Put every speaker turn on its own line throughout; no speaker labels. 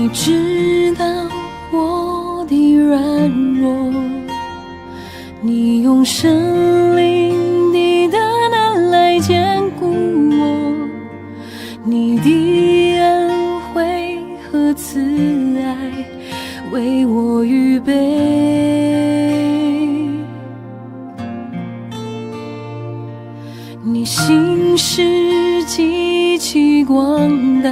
你知道我的軟弱，你用聖靈的大能來堅固我，你的恩惠和慈愛為我預備。你心事極其廣大，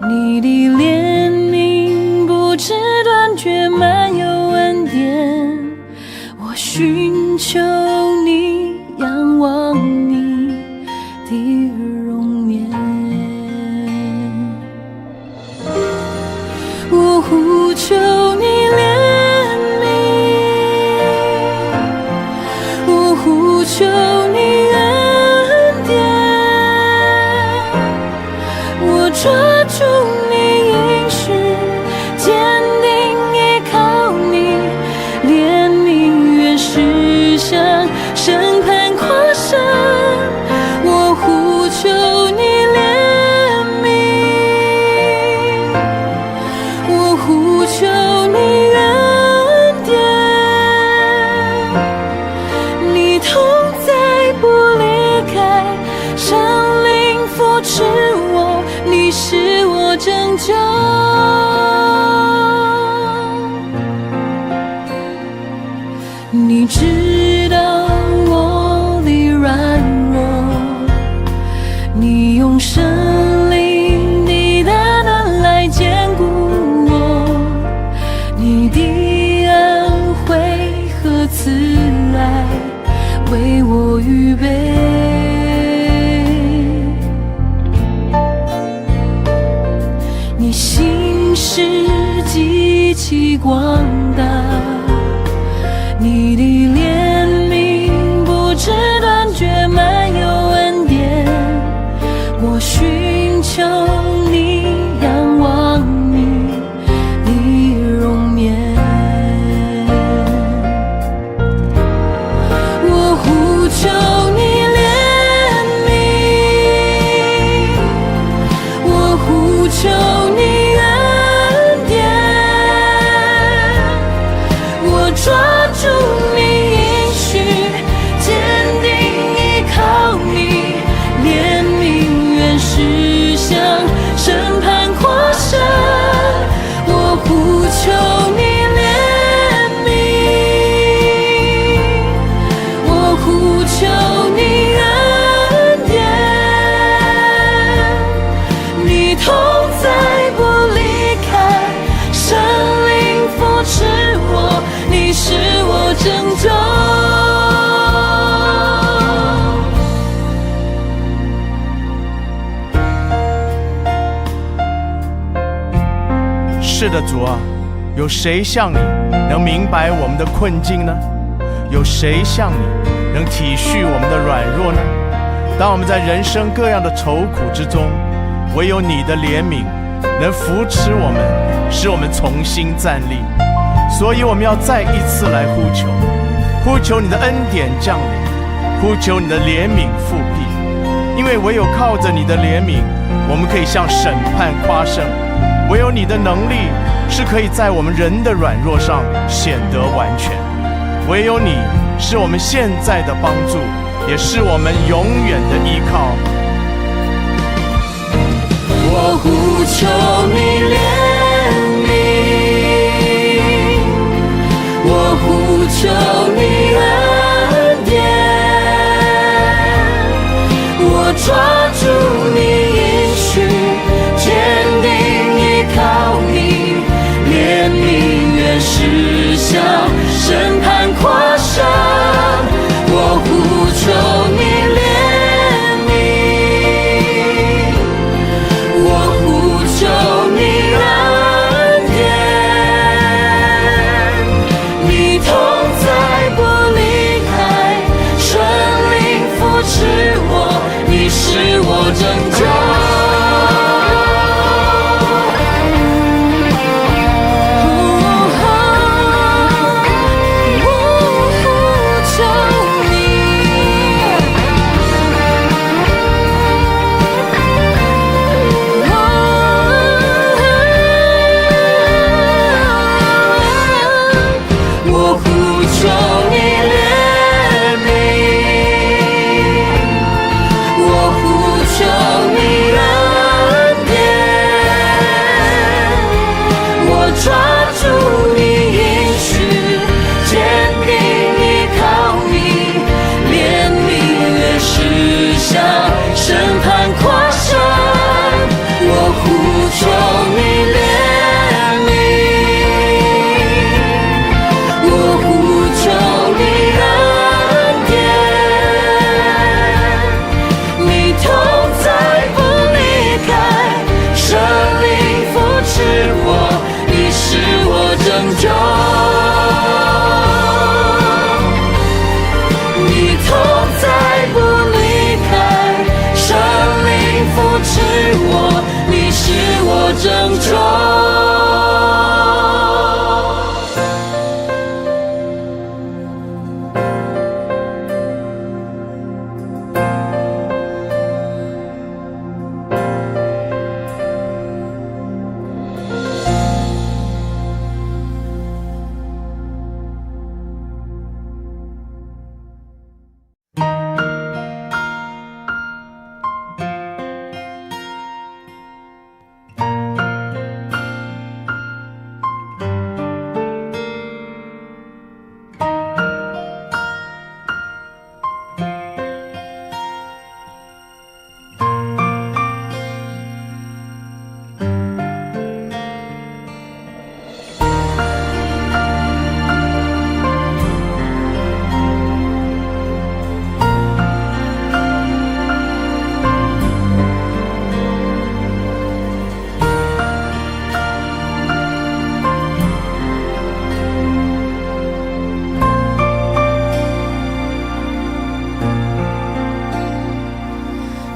你的憐憫不知斷絕，滿有恩典。我尋求你，仰望你的容顏。我呼求你憐憫，我呼求你恩典，我抓住你應許，堅定依靠你，憐憫願實向審判誇勝。我呼求你憐憫，我呼求你恩典，你同在不離開，聖靈扶持我，你是我拯救。你知道我的軟弱，你用聖靈的大能來堅固我，你的恩惠和慈愛為我預備。你心事極其廣大，你的憐憫不知斷絕，滿有恩典。我尋求你，仰望你的容顏。我呼求你憐憫，我呼求你恩典，我抓住你應許，堅定依靠你，憐憫願實向審判誇勝。我呼求你憐憫，我呼求你恩典，你同在不離開，聖靈扶持我，你是我拯救。
是的，主啊，有誰像你能明白我們的困境呢？有誰像你能體恤我們的軟弱呢？當我們在人生各樣的愁苦之中，唯有你的憐憫能扶持我們，使我們重新站立。所以我們要再一次來呼求，呼求你的恩典降臨，呼求你的憐憫復辟。因為唯有靠着你的憐憫，我們可以向審判誇勝；唯有你的能力是可以在我們人的軟弱上顯得完全。唯有你是我們現在的幫助，也是我們永遠的依靠。
我呼求你憐憫，我呼求你恩典，我抓住你應許，堅定依靠你，憐憫願實向審判誇勝。我呼求你憐憫，我呼求你。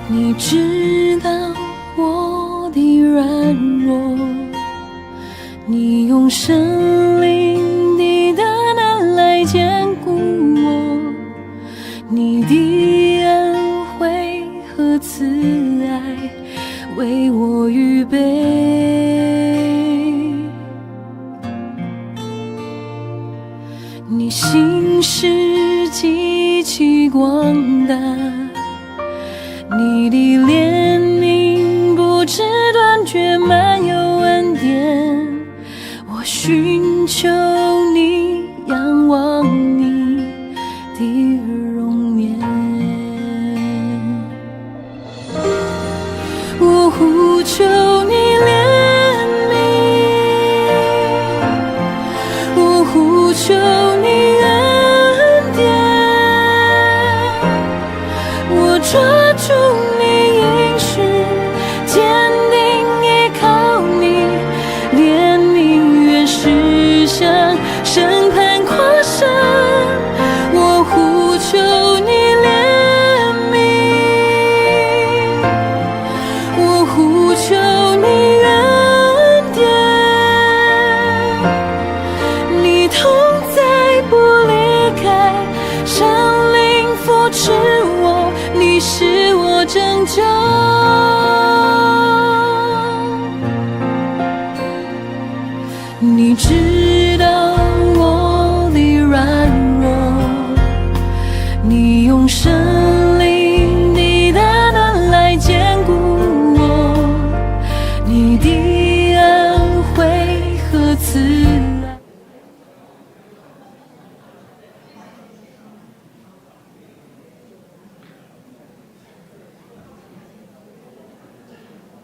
你知道我的軟弱，你用聖靈的大能來堅固我，你的恩惠和慈愛為我預備。你心事極其廣大，你的憐憫不知斷絕，滿有恩典。我尋求你，仰望你的容顏。我呼求你憐憫，我呼求你恩典，我抓住你應許，堅定依靠你，憐憫願實現，審判跨山。我呼求你憐憫，我呼求你恩典，你同在不離開，聖靈扶持我，你是我拯救。你知道我的軟弱，你用聖靈的大能來堅固我，你的恩惠和慈愛。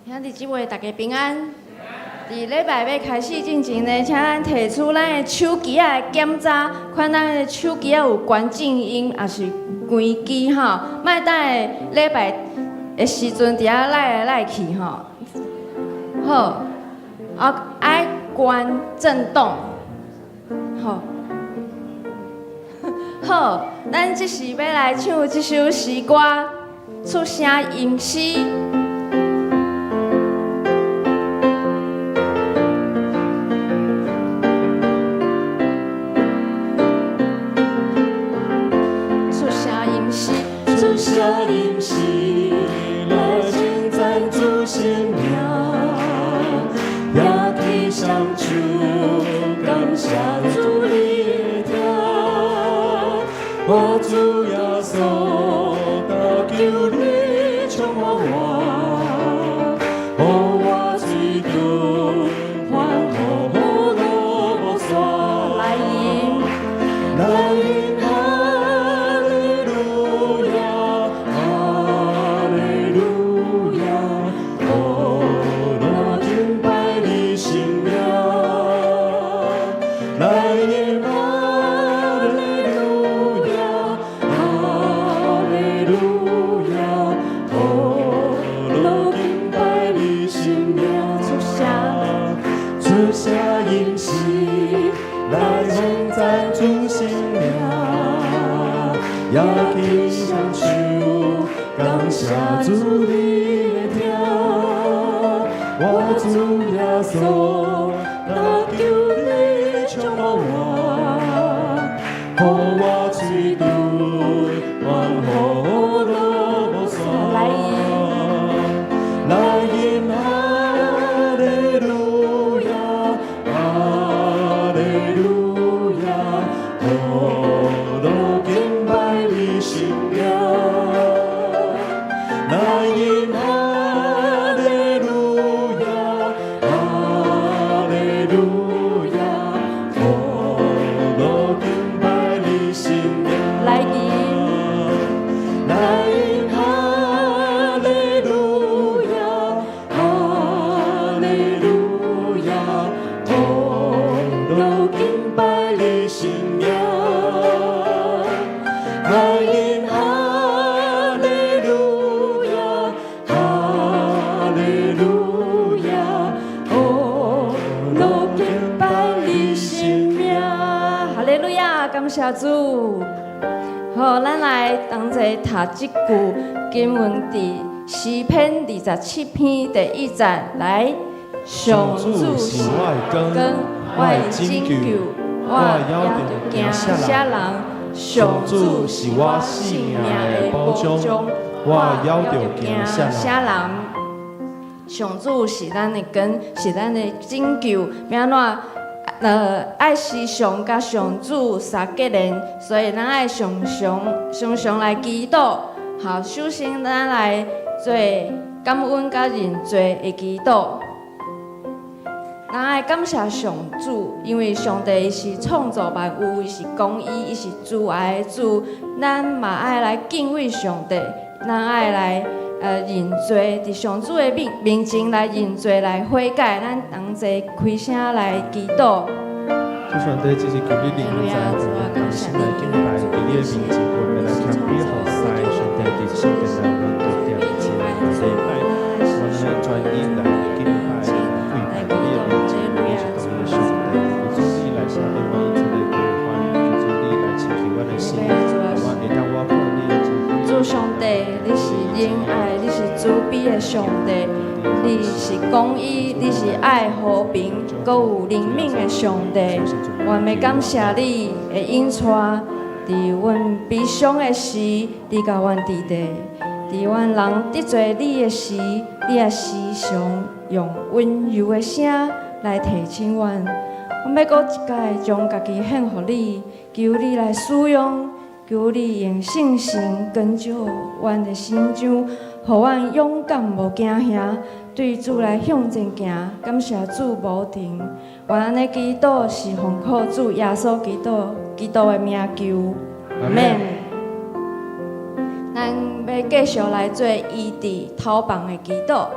兄弟姊妹，大家平安。佇禮拜欲開始進前呢，請咱提出咱的手機仔來檢查，看咱的手機仔有關靜音，抑是關機吼，莫等下禮拜的時陣佇遐來來去吼。好，啊愛關震動，好。好，咱這時欲來唱這首詩歌，出聲吟詩。出聲吟詩，
出聲吟詩，來稱讚主聖名，舉起雙手，感謝主你的疼。我主耶穌，求求你充滿我，予我嘴唇歡呼樂無煞。
來吟，
來吟哈利路亞，哈利路亞，哦，我敬拜你聖名。來吟哈利路亞，哈利路亞，哦，我敬拜你聖名。
出聲，
出聲吟詩，來稱讚主聖名，舉起雙手，感謝主你的疼。我主耶穌，求求你充滿我，予我嘴唇歡呼樂無煞。
來吟，
來吟哈利路亞，哈利路亞，哦，我敬拜你聖名。來吟哈利路亞，哈利路亞，哦，我敬拜你聖名。
來吟，
來吟哈利路亞，哈利路亞，哦，我敬拜你聖名。來吟哈利路亞，哈利路亞，哦，我敬拜你聖名。
哈利路亞，感謝主。好，咱來同齊讀這句經文佇詩篇27篇第一節來，上主是
我的光，
我的拯救，我猶著驚啥人？上主是我性命的保障，我猶著驚啥人？上主是咱的光，是咱的拯救。欲按怎？愛時常佮上主相結連，所以咱愛常常常常來祈禱。好，首先咱來做感恩佮認罪的祈禱。咱愛感謝上主，因為上帝伊是創造萬有，伊是公義，伊是慈愛的主。咱嘛愛來敬畏上帝，咱愛來認罪，佇上主的面前來認罪來悔改。咱同齊開聲來祈禱。
主上帝，這是求你臨在，我們同心來敬拜，佇你的面前，我們來謙卑服侍上帝，佇聖殿內，阮對點前禮拜，我們專一來敬拜、跪拜佇你的面前，你是獨一的上帝，求主你來赦免阮一切的過犯，求主你來清潔阮的心，予阮會當倚靠你的慈悲。
主上帝，你是仁愛，你是慈悲的上帝，你是公義，你是愛和平，閣有憐憫的上帝。阮欲感謝你的引帶，佇阮悲傷的時，你佮阮佇咧；佇阮人得罪你的時，你也時常用溫柔的聲來提醒阮。阮欲閣一擺將家己獻予你，求你來使用，求你用聖神光照阮的心腸，予阮勇敢無驚嚇，對主來向前行。感謝主無停。阮按呢祈禱是奉靠主耶穌基督的名求，阿們。咱欲繼續來做醫治頭房的祈禱。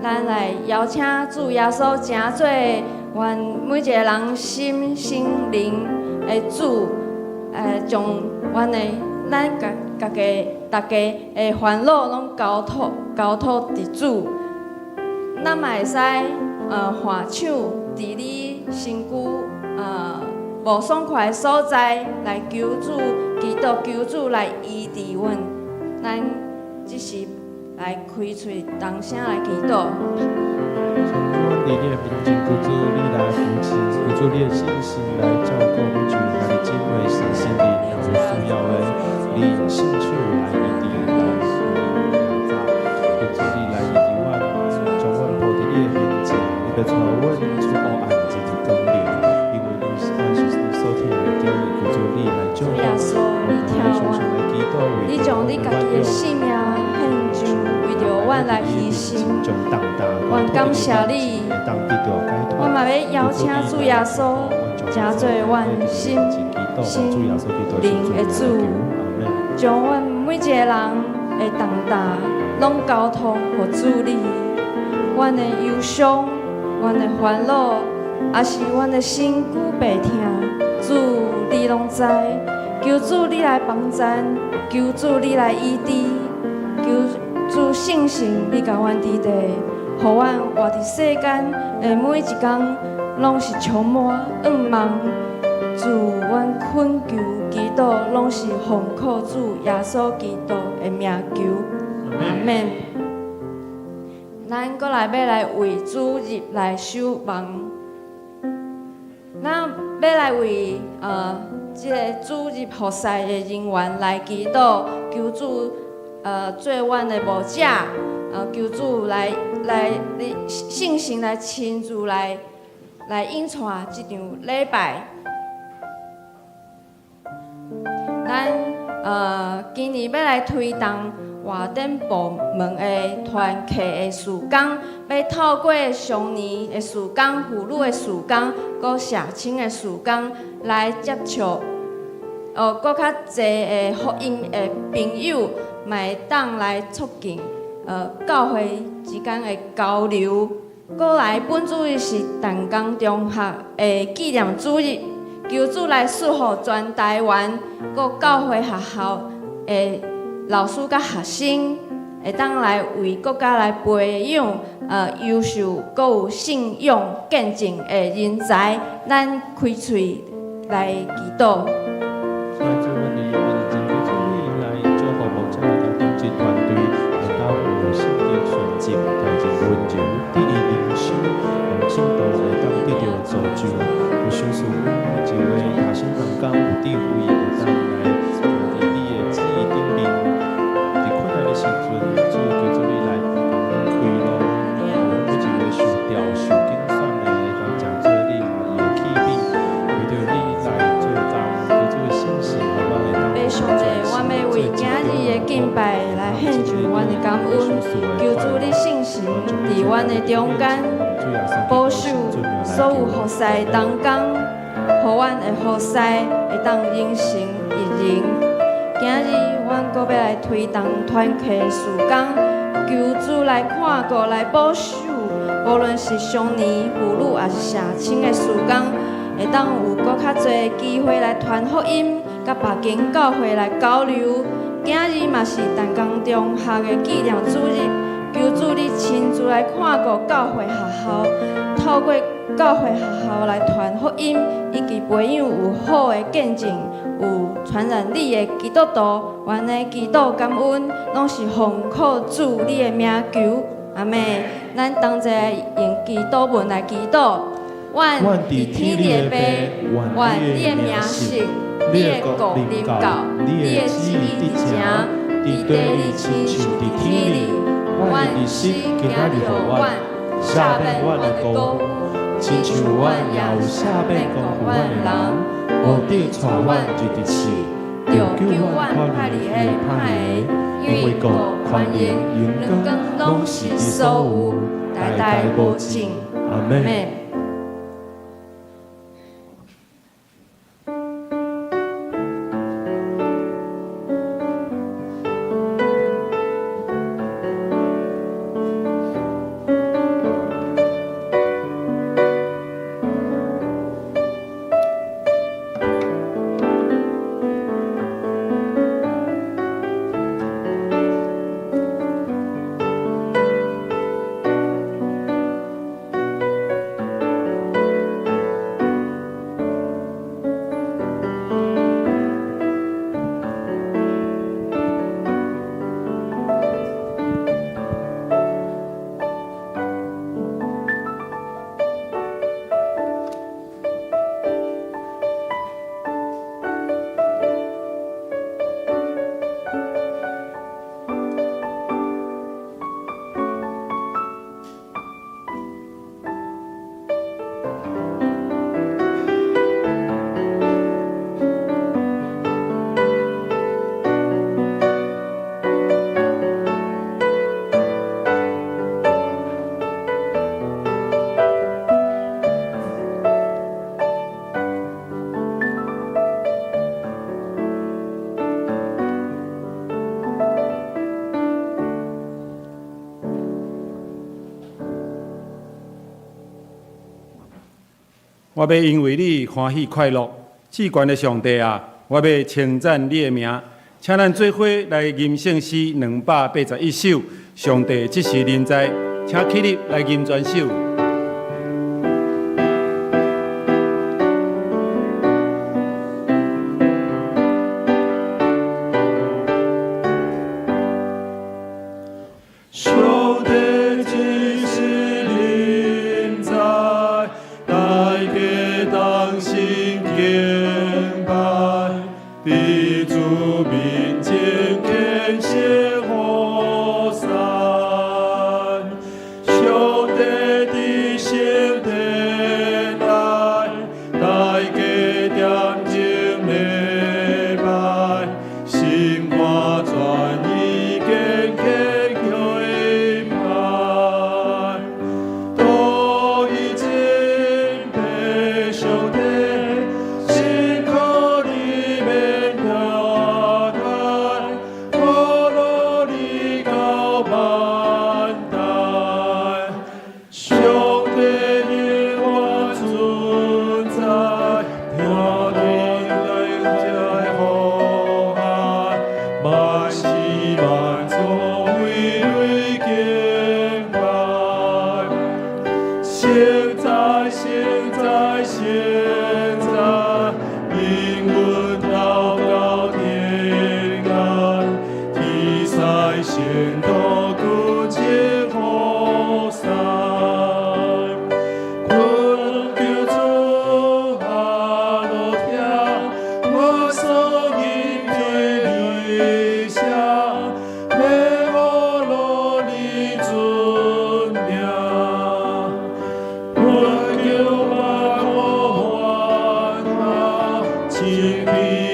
咱來邀請主耶穌成做阮每一个人心心靈的主，將阮的咱家家己逐家的煩惱攏交託佇主。咱嘛會使換手佇你身軀無爽快的所在來求主祈禱，求主來醫治阮。咱這時來開喙同聲來祈禱。
上主，阮佇你的面前，求主你來扶持，求主你的信心來照顧每一位兄弟姊妹身心靈若有需要的，你用聖手來醫治，來求主你來醫治阮，將阮抱佇你的面前，你欲帶阮出黑暗進入光明，因為你是阮是你所疼的囝兒，求主你來祝福，
主耶穌，你疼阮，你將你家己的性命獻上，為著阮來犧牲。阮感謝你，我嘛欲邀請主耶穌，成做阮心心靈的主，將阮每一個人的重擔攏交託予主你。阮的憂傷、阮的煩惱，抑是阮的身軀病痛，主你攏知。求主你來幫贊，求主你來醫治，求主聖神你佮阮佇咧，予阮活佇世間的每一工，攏是充滿盼望。主，阮懇求祈禱，攏是奉靠主耶穌基督的名求，阿們。咱閣來欲來為主日來守望，咱欲來為這個主日服侍的人員來祈禱，求主做阮的牧者，求主來你聖神來親自來引帶這場禮拜。咱今年欲來推動活典部門的團契的事工，欲透過少年的事工、婦女的事工、閣社青的事工來接觸，閣較濟的福音的朋友，嘛會當來促進教會之間的交流。閣來本主日是淡江中學的紀念主日，求主來賜福全台灣各教會學校的老師佮學生，會當來為國家來培養優秀、閣有信仰見證的人才。咱開喙來祈禱。
主，阮佇你面前，求主你來祝福牧者的家
來獻上阮的感恩。求主你聖神佇阮的中間，保守所有服侍同工，予阮的服侍會當形成一人。今日阮閣欲來推動團契事工，求主來看顧來保守，無論是少年、婦女，抑是社青的事工，會當有閣較濟機會來傳福音，佮別間教會來交流。今日嘛是淡江中學的紀念主日，求主你親自來看顧教會學校，透過教會學校來傳福音，以及培養有好的見證、有傳染力的基督徒。阮的祈禱感恩，攏是奉靠主你的名求，阿們。咱同齊用祈禱文來祈禱。願佇天的父，願你的名聖，你的國臨到，你的旨意得成，佇地裡親像佇天裡。阮的日食今仔日予阮，赦免阮的過，親像阮也有赦免辜負阮的人，無得帶阮入佇試，著救阮脫離彼歹的，因為國、權勢、榮光，攏是你所有，代代無盡。
阿們。
我欲因為你歡喜快樂，至懸的上帝啊！我欲稱讚你的名，請咱做伙來吟聖詩281首，上帝這時臨在，請起立來吟全首。
上帝這時臨在，大家同心敬拜，佇主面前獻上雨傘。上帝佇聖殿內，大家踮鐘禮拜，心肝全意敬虔敬拜，都以敬拜上帝，辛苦裡免拆開，苦路裡到萬代。上帝永遠存在，天地在苦海，萬世萬族為你敬拜。現在，現在，現在，應允禱告天安，天使仙道古前雨傘。懇求主阿羅聽，我所吟的理聲，欲阿羅你尊名。懇求萬國萬他，請比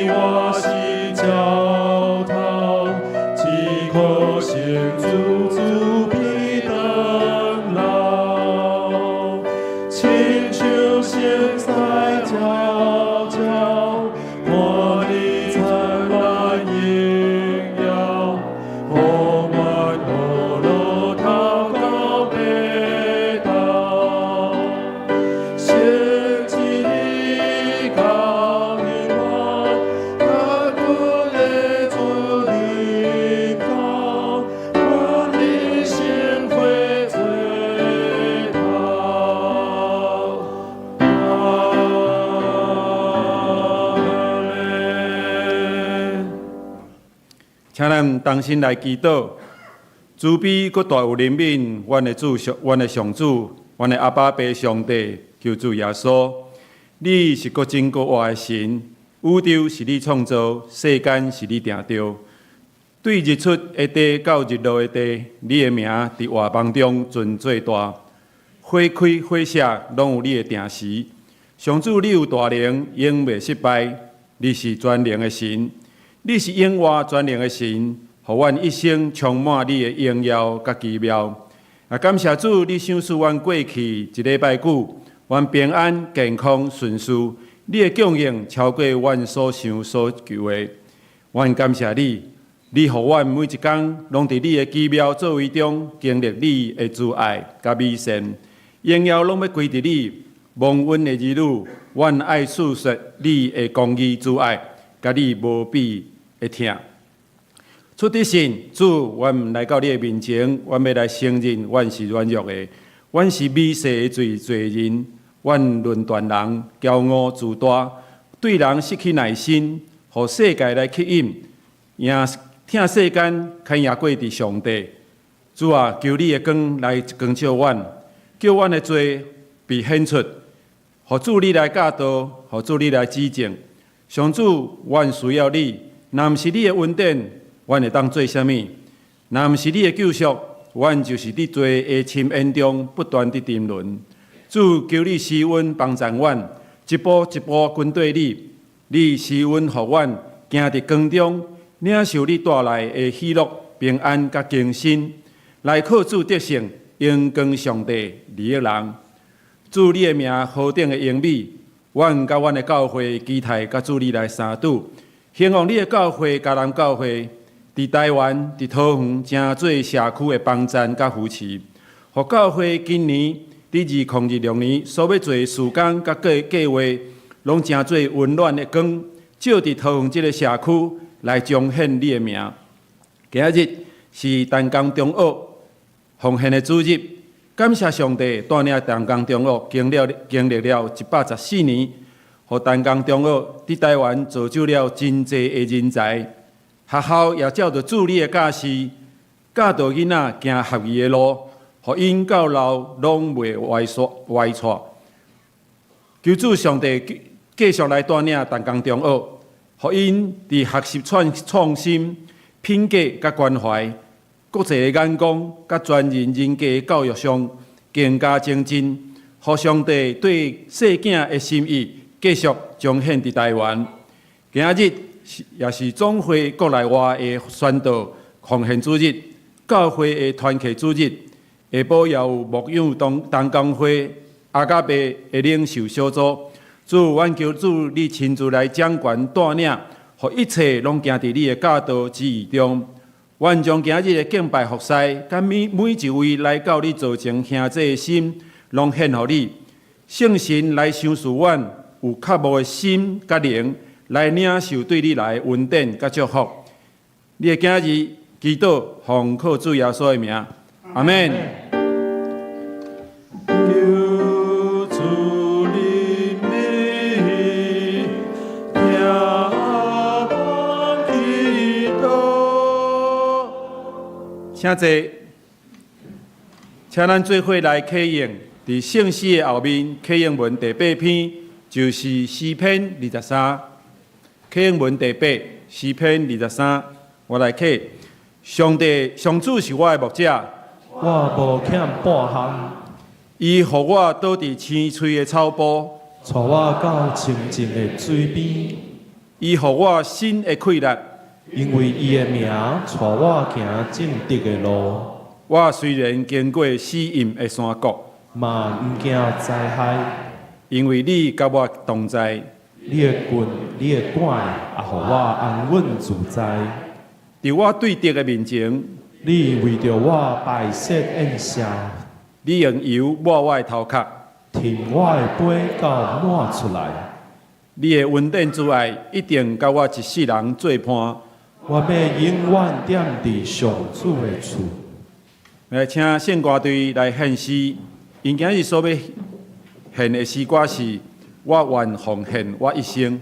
我是澆頭，只可高兴主主必登老，亲像星在皎皎，看你燦爛榮耀，予阮呵樂頭到白頭，聖旨教引阮，咱阮的主臨到，阮一生花做頭。阿門。
請咱同心來祈禱，慈悲閣大有憐憫，阮的主上，阮的上主，阮的阿爸父上帝，求主耶穌，你是閣真閣活的神，宇宙是你創造，世間是你定著。對日出的地到日落的地，你的名佇萬邦中尊最大。花開花謝，攏有你的定時。上主，你有大能，永袂失敗。你是全能的神，你是永活全能的神，予阮一生充滿你的榮耀佮奇妙。啊，感謝主，你賞賜阮過去一禮拜久，阮平安、健康、順遂。你的供應超過阮所想所求的。阮感謝你，你予阮每一工攏佇你的奇妙作為中經歷你的慈愛佮美善，榮耀攏欲歸佇你。蒙恩的兒女，阮愛訴說你的公義慈愛，佮你無比的疼。出得信主，阮來到你的面前，阮欲來承認，阮是軟弱的，阮是微細的罪罪人，阮論斷人，驕傲自大，對人失去耐心，予世界來吸引，贏疼世間，較贏過佇上帝。主啊，求你的光來光照阮，叫阮的罪被顯出，予主你來教導，予主你來指正。上主，阮需要你，若毋是你的恩典，阮會當做啥物？若毋是你的救贖，阮就是佇罪的深淵中不斷佇沉淪。主，求你施恩幫助阮，一步一步跟綴你。你施恩予阮行佇光中，領受你帶來的喜樂、平安佮更新，來靠主得勝，榮光上帝利益人。主，你的名何等的榮美，阮佮阮的教會期待佮主你來相拄，興旺你的教會迦南教會，佇台灣、佇桃園，成做社區的幫贊佮扶持，予教會今年佇2026年所欲做的事工佮計劃，攏成做溫暖的光，照佇桃園這个社區來彰顯你的名。今仔日是淡江中學奉獻的主日，感謝上帝帶領淡江中學經歷了114年，予淡江中學佇台灣造就了真濟的人才。學校也照著主你的教示，教導囡仔行合宜的路，予𪜶到老攏袂歪錯歪錯。求主上帝繼續來帶領淡江中學，予𪜶佇學習創新、品格佮關懷、國際的眼光佮全人人格教育上更加精進，予上帝對細囝的心意繼續彰顯佇台灣。今仔日也是總會國內外的宣道奉獻主日，教會的團契主日，下晡也有牧養同工會阿加伯的領袖小組。主，阮求主你親自來掌權帶領，予一切攏行佇你的教導旨意中。阮將今日的敬拜服侍，佮每一位來到你座前獻祭的心，攏獻予你。聖神來賞賜阮有渴慕的心佮靈，來領受對你來的恩典佮祝福。你的囝兒祈禱，奉靠主耶穌的名，阿門。
求主憐憫，聽阮祈禱。
請坐，請咱做伙來啟應，佇聖詩的後面，啟應文第八篇就是詩篇23。啟應文第八，詩篇二十三，我來啟。上帝，上主是我的牧者，
我無欠半項。
伊予我倒佇青翠的草埔，
帶我到清靜的水邊。
伊予我新的氣力，
因為伊的名帶我行正直的路。
我雖然經過死蔭的山谷，
嘛毋驚災害。
因為你佮我同在。
你的棍、你的拐，也予我安穩自在。
佇我對敵的面前，
你為著我擺設宴席。
你用油抹我的頭殼，
添我的杯到滿出來。
你的恩典慈愛一定佮我一世人做伴。
我欲永遠踮佇上主的厝。
來請聖歌隊來獻詩，𪜶今日所欲獻的詩歌是《我願奉獻我一生》。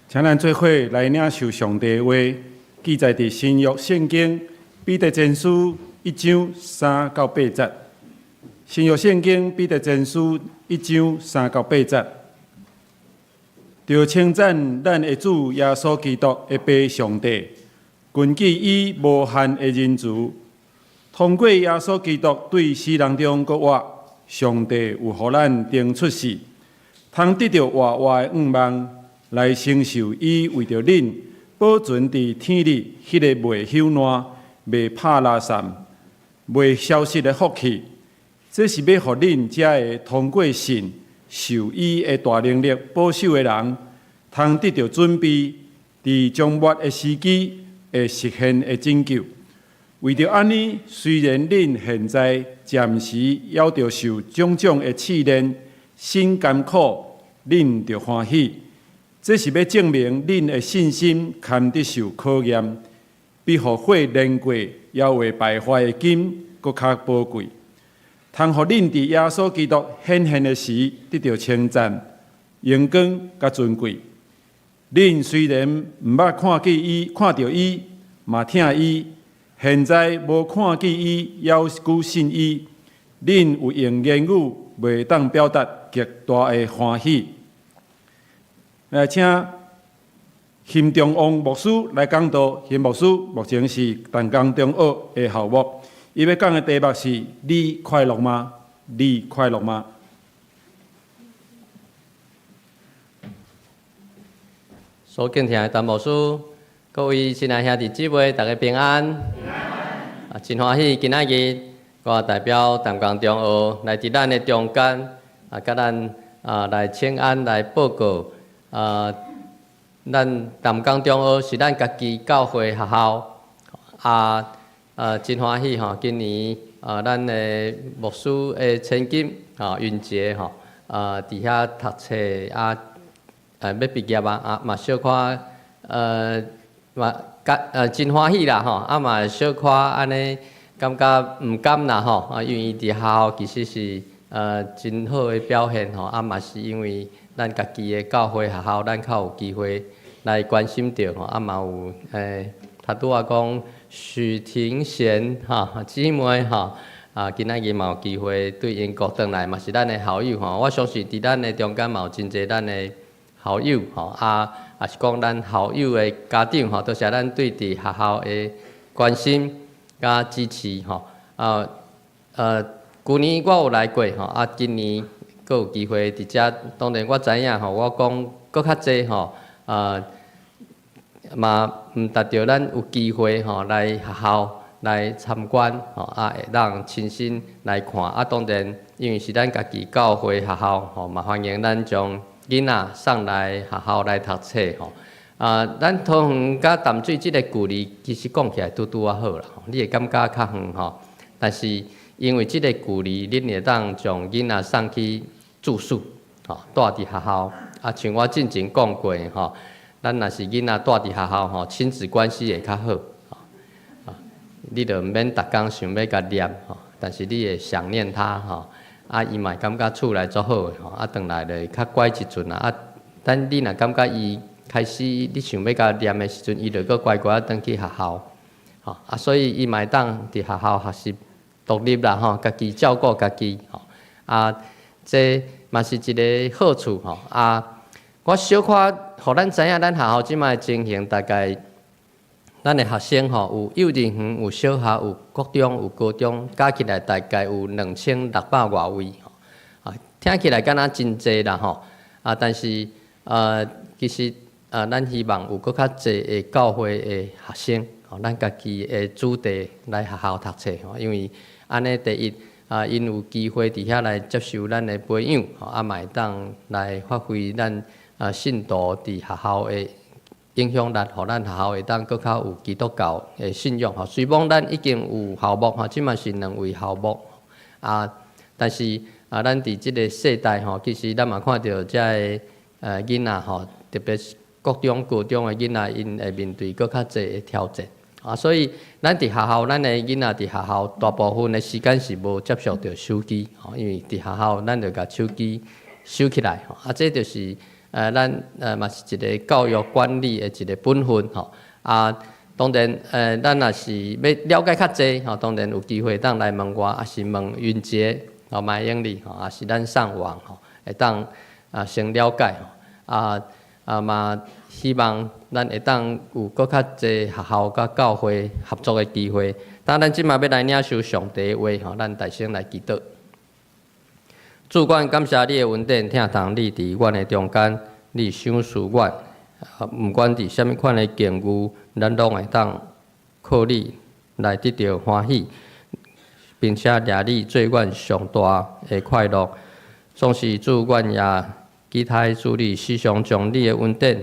請咱做伙來領受上帝的話，記載佇新約聖經彼得前書一章三到八節。新約聖經彼得前書一章三到八節，著稱讚咱的主耶穌基督的父上帝，根據伊無限的仁慈，通過耶穌基督對死人中復活，上帝有予咱重出世，通得著活活的向望，來承受伊為著恁保存佇天裡彼个袂朽爛、袂拍垃散、袂消失的福氣。這是欲予恁這个通過信受伊的大能力保守的人，通得著準備，佇終末的時機會實現的拯救。為著按呢，雖然恁現在暫時猶著受種種的試煉，心甘苦，恁著歡喜。這是欲證明恁的信心堪得受考驗，比予火煉過猶會敗壞的金閣較寶貴。通予恁佇耶穌基督顯現的時，得著稱讚、榮光佮尊貴。恁雖然毋捌看見伊、看著伊，嘛疼伊，現在無看見伊，猶閣信伊，恁有用言語袂當表達極大的歡喜。來請邢中旺牧師來講道。邢牧師目前是淡江中學的校牧，伊欲講的題目是：你快樂嗎？你快樂嗎？
所敬聽的陳牧師，各位親愛兄弟姊妹，大家平安。啊，真歡喜今仔日我代表淡江中學來佇咱的中間，啊，佮咱啊來請安來報告。咱淡江中學是咱家己教會學校，啊，真歡喜吼！今年啊，咱的牧師的千金吼雲杰吼，佇遐讀冊啊，欲畢業啊，啊嘛小可嘛覺真歡喜啦吼，啊嘛小可按呢感覺毋甘啦吼，啊因為伊佇學校其實是真好的表現吼，啊嘛是因為咱家己的教會學校，咱較有機會來關心著吼，啊嘛有頭拄仔講許廷賢吼姊妹吼，啊今仔日嘛有機會對英國轉來，嘛是咱的校友吼。我相信佇咱的中間嘛有真濟咱的校友吼，啊也是講咱校友的家長吼，多謝咱對佇學校的關心佮支持吼。啊舊年我有來過吼，啊今年閣有機會佇遮，當然我知影吼，我講閣較濟吼，啊嘛毋達著咱有機會吼來學校來參觀吼，啊會當親身來看，啊當然因為是咱家己教會學校吼，嘛歡迎咱將囡仔送來學校來讀冊吼。啊，咱桃園佮淡水這个距離，其實講起來拄拄仔好啦，你會感覺較遠吼，但是因為這个距離，恁會當將囡仔送去住宿，吼，蹛佇學校。啊，像我進前講過吼，咱若是囡仔蹛佇學校吼，親子關係會較好，吼，啊，你就毋免逐工想欲共念吼，但是你會想念他吼，啊，伊嘛會感覺厝內足好的吼，啊，轉來就會較乖一陣啦，啊，等你若感覺伊開始你想欲共念的時陣，伊就閣乖乖仔轉去學校，吼，啊，所以伊嘛會當佇學校學習獨立啦，吼，家己照顧家己，吼，啊，這嘛是一个好處吼，啊，我小可予咱知影，咱學校這擺的情形，大概咱的學生吼，有幼稚園、有小學、有國中、有高中，加起來大概有2600外位，吼，啊，聽起來敢若真濟啦，吼，啊，但是其實啊，咱希望有閣較濟的教會的學生，吼，咱家己的子弟來學校讀冊，吼，因為按呢第一啊，𪜶有機會佇遐來接受咱的培養，吼，啊，嘛會當來發揮咱啊信徒佇學校的影響力，予咱學校會當閣較有基督教的信仰，吼。雖罔咱已經有校牧，吼，這馬是兩位校牧，啊，但是啊，咱佇這个世代吼，其實咱嘛看著遮个囡仔吼，特別是國中、高中的囡仔，𪜶會面對閣較濟的挑戰。啊，所以咱佇學校，咱的囡仔佇學校大部分的時間是無接觸著手機，吼，因為佇學校咱就共手機收起來，吼，啊，這就是咱嘛是一个教育管理的一个本分，吼。啊，當然咱若是欲了解較濟，吼，當然有機會當來問我，抑是問雲傑，吼，馬英麗，吼，抑是咱上網，吼，會當啊先了解，吼，啊啊嘛希望咱會當有閣較濟學校佮教會合作的機會。當咱這馬欲來領受上帝的話，吼，咱大聲來祈禱。主，阮感謝你的恩典，疼痛你佇阮的中間，你賞賜阮，毋管佇啥物款的境遇，咱攏會當靠你來得著歡喜，並且掠你做阮上大的快樂。總是主，阮也期待主你時常將你的恩典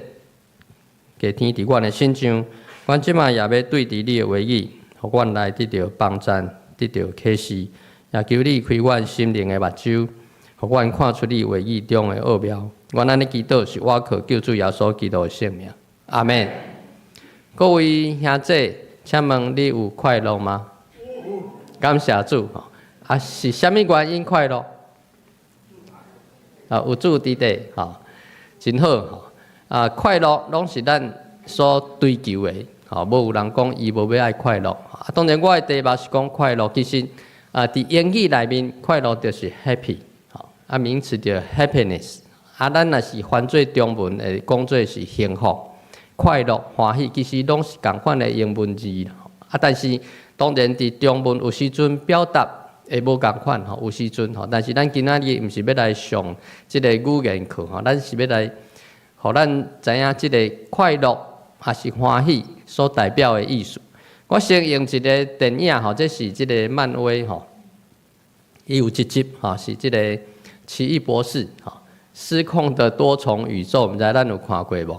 加添佇阮的身上。阮這馬也欲對佇你的話語，予阮來得著幫贊，得著啟示，也求你開阮心靈的目睭，予阮看出你話語中的奧妙。阮按呢祈禱是倚靠救主耶穌基督的聖名。阿們。各位兄弟，請問你有快樂嗎？感謝主。啊，是啥物原因快樂？啊，有主佇底，吼，真好。吼，啊，快樂攏是咱所追求的，吼，無有人講伊無欲愛快樂。啊，當然我的題目是講快樂，其實啊，佇英語內面，快樂就是 happy，吼，啊，名詞叫 happiness。啊，咱若是翻做中文，會講做是幸福、快樂、歡喜，其實攏是仝款的英文字。啊，但是當然佇中文有時陣表達會無仝款吼，有時陣吼。但是咱今仔日毋是欲來上這个語言課吼，咱是欲來予咱知影這个快樂抑是歡喜所代表的意思。我先用一个電影吼，這是這个漫威吼，伊有一集吼，是這个奇異博士吼，失控的多重宇宙，毋知咱有看過無？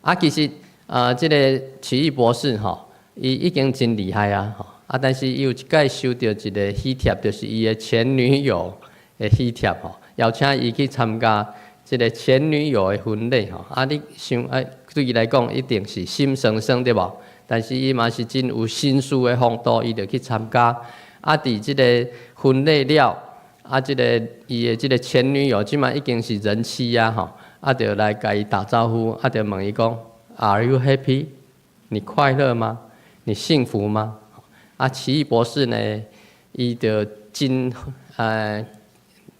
啊，其實啊，這个奇異博士吼，伊已經真厲害啊，吼啊，但是伊有一擺收著一个喜帖，就是伊的前女友的喜帖吼，邀請伊去參加這个前女友的婚禮吼。啊，你想啊，對伊來講一定是心酸酸對無？但是伊嘛是真有紳士的風度，伊就去參加。啊，佇這个婚禮了，啊，這个伊的這个前女友這馬已經是人妻啊，吼，啊，就來共伊打招呼，啊，就問伊講：Are you happy？你快樂嗎？你幸福嗎？啊，奇異博士呢，伊就真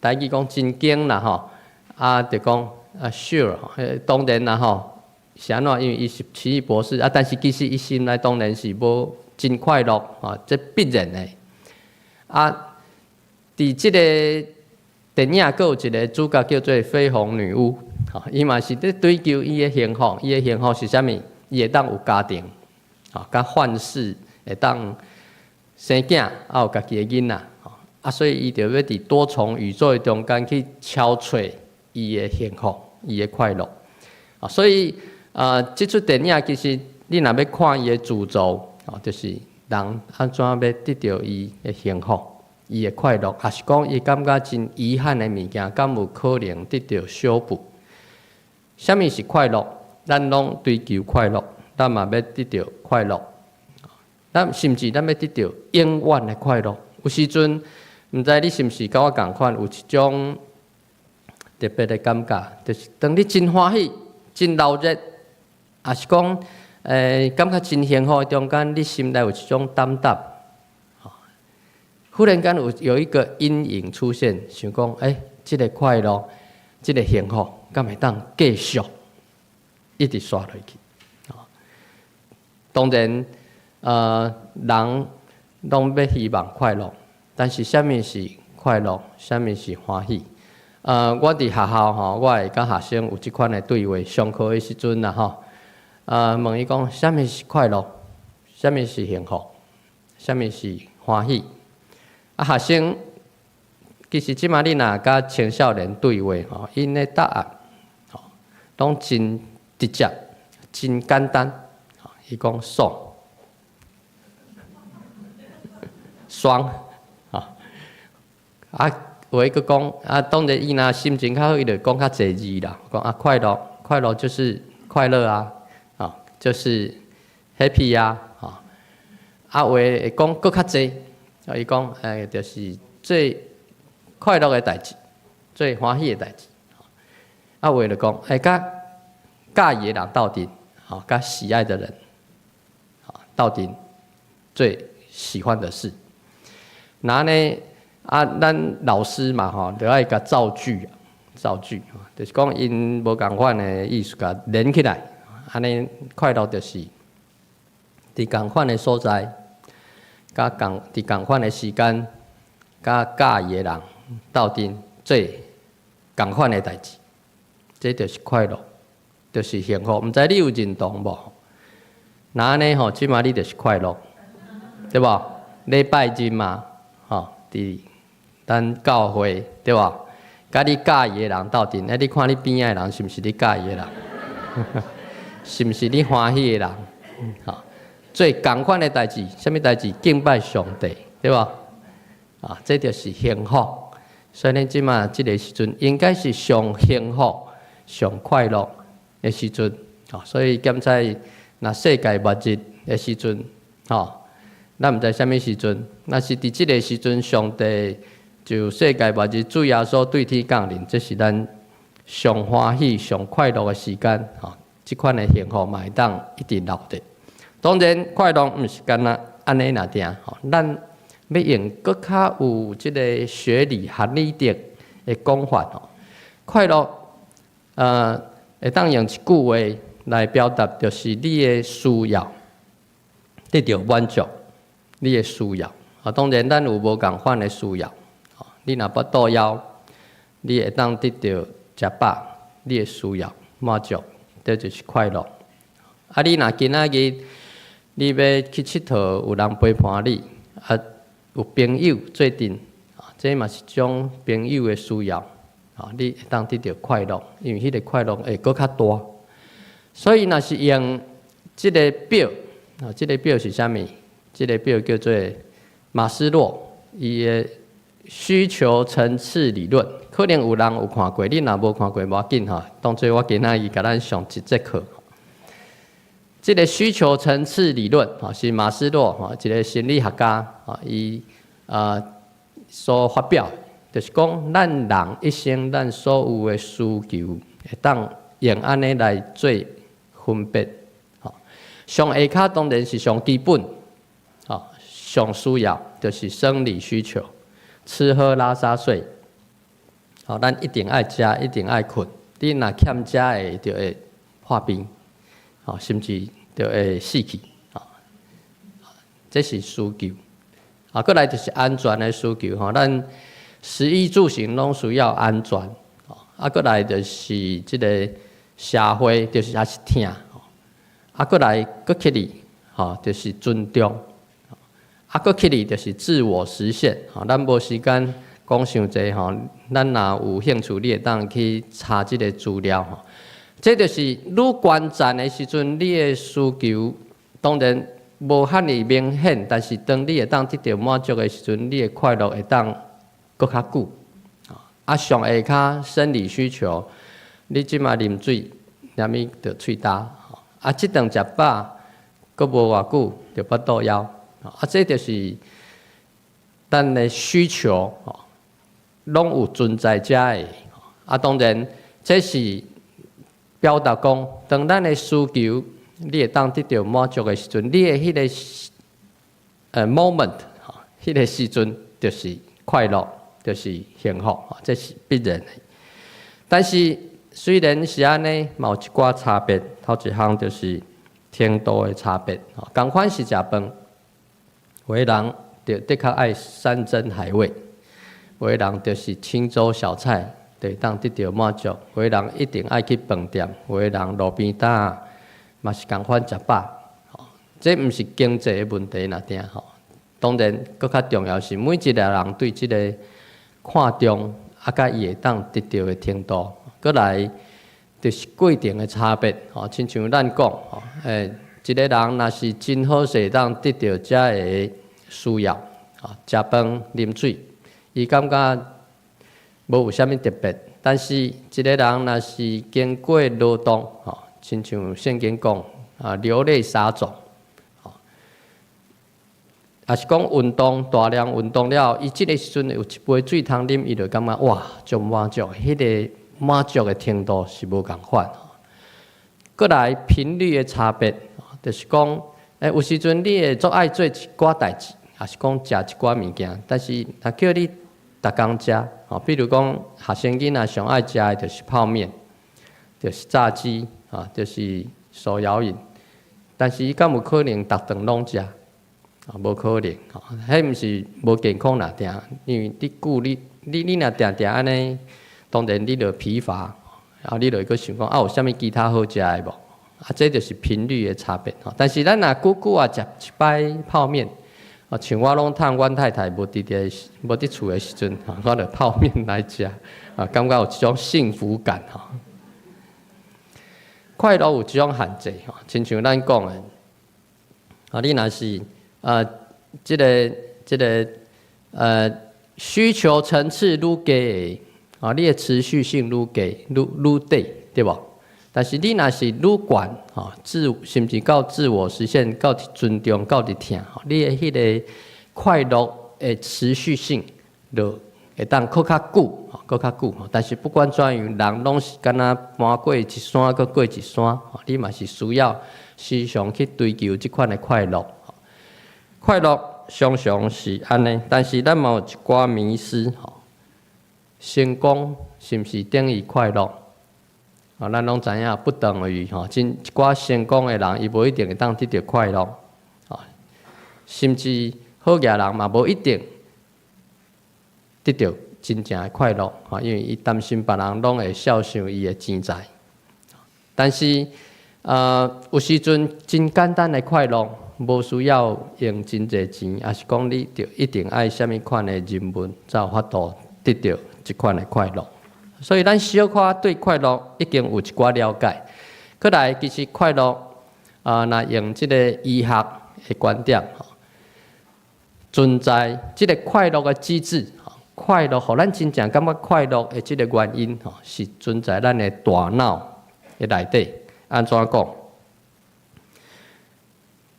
台語講真堅啦，吼，啊，就講啊，sure，當然啦，吼，是按怎？因為伊是奇異博士啊，但是其實伊心內當然是無真快樂，啊，這必然的。啊，佇這个電影閣有一个主角叫做緋紅女巫，吼，伊嘛是佇追求伊的幸福，伊的幸福是啥物？伊會當有家庭，吼，佮幻視會當生囝，啊有家己的囡仔，吼，啊，所以伊就欲佇多重宇宙的中間去敲揣伊的幸福，伊的快樂。啊，所以啊，這齣電影其實你若欲看伊的主軸，哦，就是人按怎欲得著伊的幸福。伊的快樂，抑是講伊感覺真遺憾的物件，敢有可能得著修補？啥物是快樂？咱攏追求快樂，咱嘛欲得著快樂。咱甚至咱欲得著永遠的快樂。有時陣，毋知你是毋是佮我仝款，有一種特別的感覺，就是當你真歡喜、真鬧熱，抑是講感覺真幸福的中間，你心內有一種膽膽，忽然間有一個陰影出現，想講，這个快樂，這个幸福，敢會當繼續一直紲落去？當然，人攏欲希望快樂，但是啥物是快樂？啥物是歡喜？我佇學校吼，我會佮學生有這款的對話，上課的時陣啦吼，問伊講，啥物是快樂？啥物是幸福？啥物是歡喜？啊，學生其實這馬你若佮青少年對話吼，𪜶的答案吼，攏真直接、真簡單。伊講爽，爽，啊，有的閣講啊，當然伊若心情較好，伊就講較濟字啦。講啊，快樂，快樂就是快樂啊，啊，就是 happy 啊，啊，有的會講閣較濟，啊，伊講就是最快樂的代誌，最歡喜的代誌。啊，有的就講，佮佮意的人鬥陣，吼，佮喜愛的人，鬥陣最喜歡的事。那呢？啊，咱老師嘛吼，就愛共造句，造句，就是講𪜶無仝款的意思，共連起來，按呢快樂就是佇仝款的所在，佮仝佇仝款的時間，佮佮意的人鬥陣做仝款的代誌，這就是快樂，就是幸福。毋知你有認同無？若按呢吼，這馬你就是快樂，對無？禮拜日嘛，吼，佇咱教會對無？佮你佮意的人鬥陣，你看你邊仔的人是毋是你佮意的人？是毋是你歡喜的人？吼，做仝款的代誌，啥物代誌？敬拜上帝，對無？啊，這就是幸福。所以咱這馬這个時陣，應該是上幸福、上快樂的時陣。啊，所以檢採若世界末日的時陣，吼，咱毋知啥物時陣，若是佇這个時陣，上帝就世界末日，主耶穌對天降臨，這是咱上歡喜、上快樂的時間。吼，這款的幸福嘛會當一直留著。當然，快樂毋是干焦按呢爾定。吼，咱欲用閣較有這个學理、學理的的講法。吼，快樂，會當用一句話來表達，就是你的需要得著滿足，你的需要。啊，當然咱有無仝款的需要。你若腹肚枵，你會當得著食飽，你的需要滿足，這就是快樂。啊，你若今仔日你欲去𨑨迌，有人陪伴你，啊，有朋友做陣，啊，這嘛是一種朋友的需要，啊，你會當得著快樂，因為彼个快樂會閣較大。所以，若是用這个表，啊，這个表是啥物？這个表叫做馬斯洛伊的需求層次理論，可能有人有看過，你若無看過無要緊吼，當做我今仔日共咱上一節課。這个需求層次理論吼，是馬斯洛吼一个心理學家吼，伊所發表，就是講咱人一生咱所有的需求，會當用按呢來做分別。吼，上下跤當然是上基本，吼，上需要就是生理需求。吃喝拉撒睡，吼，咱一定愛食，一定愛睏。你若欠食的，就會破病，吼，甚至就會死去，吼。這是需求。啊，閣來就是安全的需求，吼，咱食衣住行攏需要安全。啊，閣來就是這个社會，就是抑是疼。啊，閣來閣起來，吼，就是尊重。啊，閣起來就是自我實現，吼，咱無時間講傷濟吼，咱若有興趣，你會當去查這个資料吼。這就是愈懸層的時陣，你的需求當然無遐爾明顯，但是當你會當得著滿足的時陣，你的快樂會當閣較久。啊，上下跤生理需求，你這馬啉水，連物就喙焦。啊，這頓食飽，閣無偌久就腹肚枵。啊，這就是咱的需求，攏有存在遮的。啊，當然這是表達講，當咱的需求你會當得著滿足的時陣，你的彼个moment，彼个時陣就是快樂，就是幸福，這是必然的。但是雖然是按呢，嘛有一寡差別。頭一項就是程度的差別。仝款是食飯，有的人就的確愛山珍海味，有的人就是清粥小菜就會當得著滿足，有的人一定愛去飯店，有的人路邊攤嘛是仝款食飽。這毋是經濟的問題爾定吼。當然，閣較重要是每一个人對這个看重，啊，佮伊會當得著的程度，閣來就是過程的差別。吼，親像咱講，吼，一个人若是真好勢當得著遮个需要，吼，食飯、啉水，伊感覺無有啥物特別。但是一个人若是經過勞動，吼，親像聖經講，啊，流淚撒種。抑是講運動，大量運動了後，伊這个時陣有一杯水通啉，伊就感覺哇，足滿足，彼个滿足的程度是無仝款。閣來頻率的差別，就是講，有時陣你會足愛做一寡代誌，抑是講食一寡物件，但是若叫你逐工食，吼，比如講學生囡仔上愛食的就是泡麵，就是炸雞，啊，就是手搖飲，但是伊敢有可能逐頓攏食？啊，無可能，吼，彼毋是無健康爾定，因為你久你若定定按呢，當然你就疲乏，啊，你就會閣想講啊，有啥物其他好食的無？啊，這就是頻率的差別吼。但是咱若久久啊食一擺泡麵，啊，像我攏趁阮太太無佇厝的時陣，我就泡麵來食，啊，感覺有一種幸福感吼。快樂有這種限制吼，親像咱講的，啊，你若是這個需求層次愈低的，啊，你的持續性愈低，愈短，對無？但是你若是愈懸，吼，甚至到自我實現，到尊重，到佇疼，你的彼个快樂的持續性就會當閣較久，閣較久。但是不管怎樣，人攏是敢若搬過一山，閣過一山，你嘛是需要時常去追求這款的快樂。快樂常常是按呢，但是咱嘛有一寡迷思吼。成功是毋是等於快樂？啊，咱攏知影不等於吼，真一寡成功的人，伊無一定會當得著快樂，啊，甚至好額人嘛無一定得著真正的快樂，吼，因為伊擔心別人攏會肖想伊的錢財。但是，有時陣真簡單的快樂，無需要用真濟錢，抑是講你著一定愛啥物款的人物，才有法度得著這款的快樂。所以咱小可對快樂已經有一寡了解。閣來，其實快樂啊，若用這个醫學的觀點，存在這个快樂的機制，快樂，予咱真正感覺快樂的這个原因，是存在咱的大腦的內底。按怎講？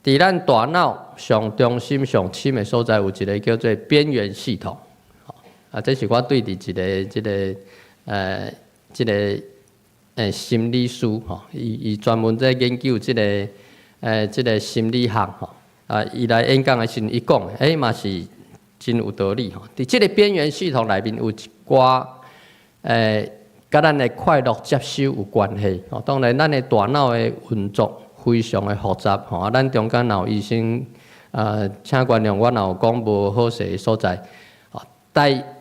佇咱大腦上中心、上深的所在，有一个叫做邊緣系統。啊，這是我對佇一个這个這个心理師吼，伊專門在研究這个心理學吼。啊，伊來演講的時陣，伊講，嘛是真有道理吼。佇這个邊緣系統內面有一寡佮咱的快樂接收有關係。吼，當然，咱的大腦的運作非常的複雜吼。啊，咱中間若有醫生，請原諒我若有講無好勢的所在。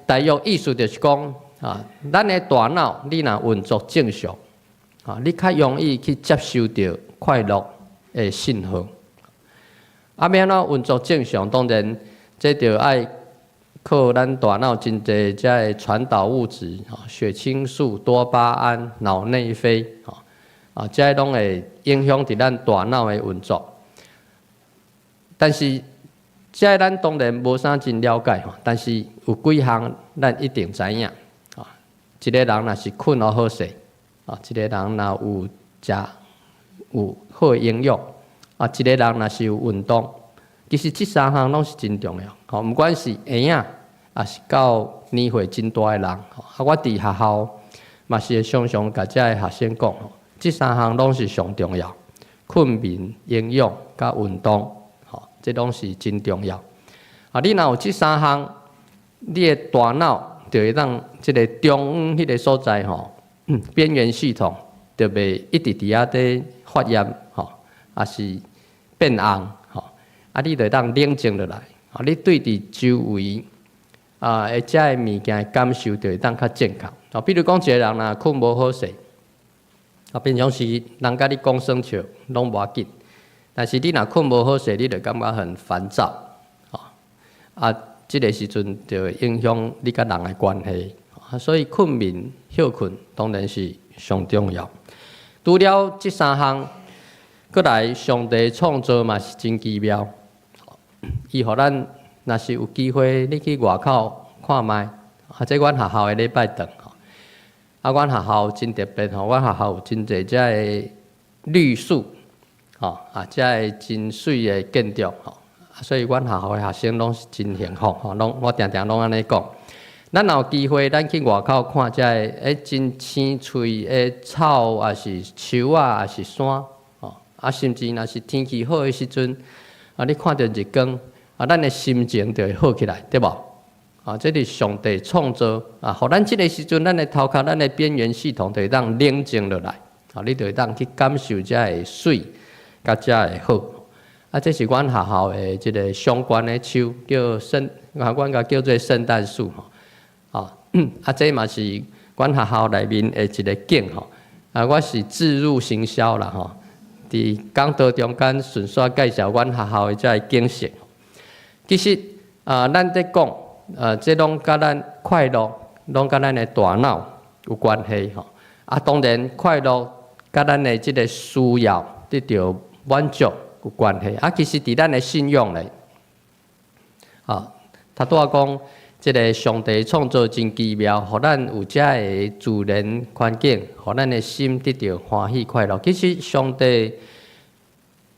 大約意思就是講，啊，咱的大腦你若運作正常，啊，你較容易去接收著快樂的信號。啊，欲按怎運作正常？當然，這就愛靠咱大腦真濟遮个傳導物質，血清素、多巴胺、腦內啡，吼，啊，這攏會影響佇咱大腦的運作。但是這咱當然無啥真了解吼，但是有幾項咱一定知影。啊，一個人若是睏予好勢，啊，一個人若有食有好的營養，啊，一個人若是有運動，其實這三項攏是真重要。吼，毋管是嬰仔，抑是到年歲真大的人，啊，我佇學校嘛是會常常共遮的學生講，這三項攏是上重要，睏眠、營養佮運動，吼，這攏是真重要。啊，你若有這三項，你的大腦就會當這个中央彼个所在吼，邊緣系統就袂一直佇遐咧發炎，吼，抑是變紅，吼，啊，你就會當冷靜落來，啊，你對佇周圍啊，的遮的物件的感受就會當較正確。啊，比如講一個人若睏無好勢，啊，平常時人共你講耍笑攏無要緊，但是你若睏無好勢，你就感覺很煩躁，啊，這个時陣就會影響你佮人的關係。啊，所以睏眠歇睏當然是上重要。除了這三項，閣來上帝創造嘛是真奇妙。伊予咱若是有機會，你去外口看覓，啊，這阮學校的禮拜堂吼，啊，阮學校真特別吼，阮學校有真濟遮的綠樹，吼，啊，遮的真媠的建築吼，所以阮學校的學生攏是真幸福吼，攏我定定攏按呢講。咱若有機會，咱去外口看遮的，真青翠的草，抑是樹仔，抑是山，吼，啊，甚至若是天氣好的時陣，啊，你看著日光，啊，咱的心情就會好起來，對無？啊，這是上帝創造啊，予咱這个時陣，咱的頭殼、咱的邊緣系統就會當冷靜落來，啊，你就會當去感受遮的媠，佮遮的好。啊，這是阮學校的這个相關的樹，叫聖，啊，阮共叫做聖誕樹吼。啊，啊，這嘛是阮學校內面的一个景吼。啊，我是置入行銷啦吼，佇講道中間順紲介紹阮學校的遮个景色。其實啊，咱佇講，這攏佮咱快樂，攏佮咱的大腦有關係吼。啊，當然快樂佮咱的這个需要得著滿足有關係。啊，其實佇咱的信仰咧，啊，頭拄仔講，這个上帝創造真奇妙，予咱有遮个自然環境，予咱的心得著歡喜快樂。其實上帝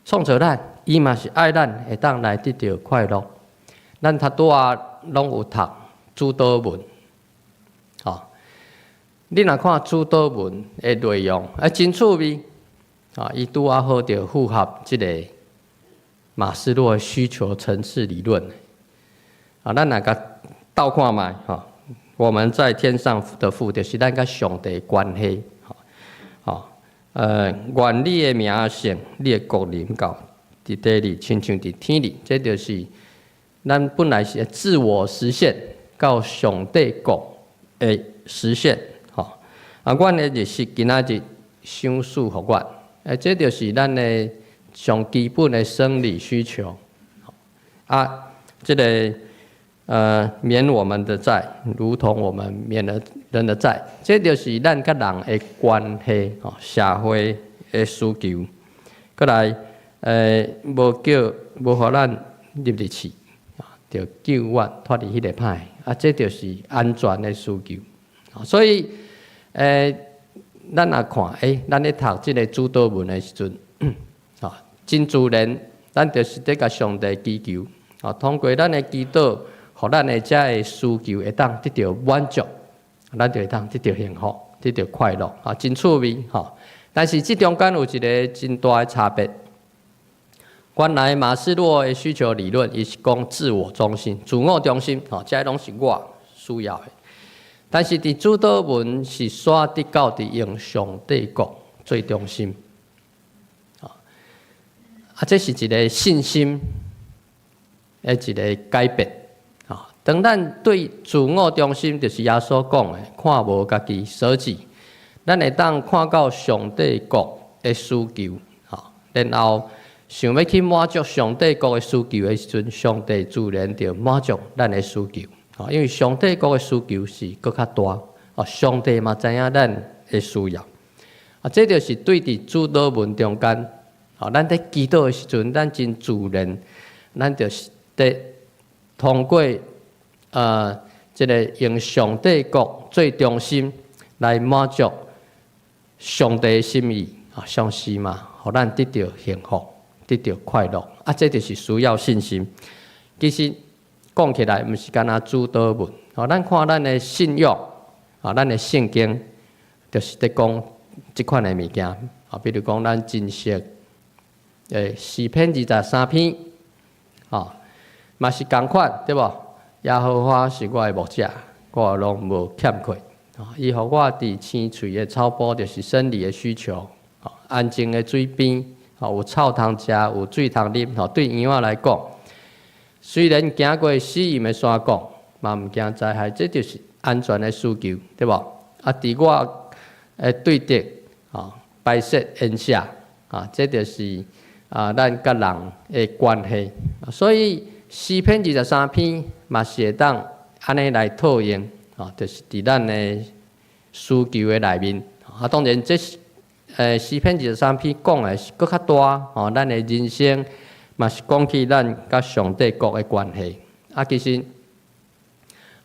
創造咱，伊嘛是愛咱會當來得著快樂。咱頭拄仔攏有讀主禱文，吼，你若看主禱文的內容，啊，真趣味，啊，伊拄仔好就符合這个馬斯洛的需求層次理論。啊，咱來共鬥看覓，吼，我們在天上的父，就是咱佮上帝關係，吼，願你的名聖，你的國臨到，佇地裡親像佇天裡，這就是咱本來是自我實現到上帝國的實現，吼。啊，阮的日食今仔日賞賜予阮，這就是咱的上基本的生理需求。啊，這个免我們的債，如同我們免了人的債，這就是咱佮人的關係，吼，社會的需求。閣來，無叫無予咱入佇試，著救阮脫離彼个歹，啊，這就是安全的需求。所以，咱若看，咱咧讀這个主禱文的時陣，啊，真自然，咱就是咧共上帝祈求，啊，通過咱的祈禱，予咱的遮个需求會當得著滿足，咱就會當得著幸福，得著快樂，啊，真趣味，吼。但是這中間有一个真大的差別。原來馬斯洛的需求理論，伊是講自我中心、自我中心，吼，這攏是我需要的。但是佇主禱文是煞得到佇用上帝國做中心，啊，這是一个信心的一个改變。啊，當咱對自我中心，就是耶穌講的，看無家己捨己，咱會當看到上帝國的需求，吼，然後想欲去滿足上帝國的需求的時陣，上帝自然就滿足咱的需求。因為上帝國的需求是閣較大，哦，上帝嘛知影咱的需要，啊，這就是對佇主禱文中間，哦，咱佇祈禱的時陣，咱真自然，咱就是佇通過這个用上帝國做中心來滿足上帝的心意，啊，相信嘛，予咱得著幸福，得著快樂，啊，這就是需要信心。其實講起來，毋是干焦主禱文，哦，咱看咱的信仰，啊，咱的聖經，就是佇講這款的物件，啊，比如講咱真熟的詩篇23篇，哦，嘛是仝款，對無？耶和華是我的牧者，我攏無欠缺。伊予我佇青翠的草埔，就是生理的需求。安靜的水邊，有草通食，有水通啉。對羊仔來講，雖然行過死蔭的山谷，嘛毋驚災害，這就是安全的需求，對無？啊，佇我的對敵，擺設筵席，啊，這就是啊，咱佮人的關係。所以詩篇二十三篇嘛是會當按呢來套用，啊，就是佇咱的需求的內面。啊，當然這是詩篇二十三篇講的是閣較大，吼，咱的人生嘛是講起咱佮上帝國的關係。啊，其實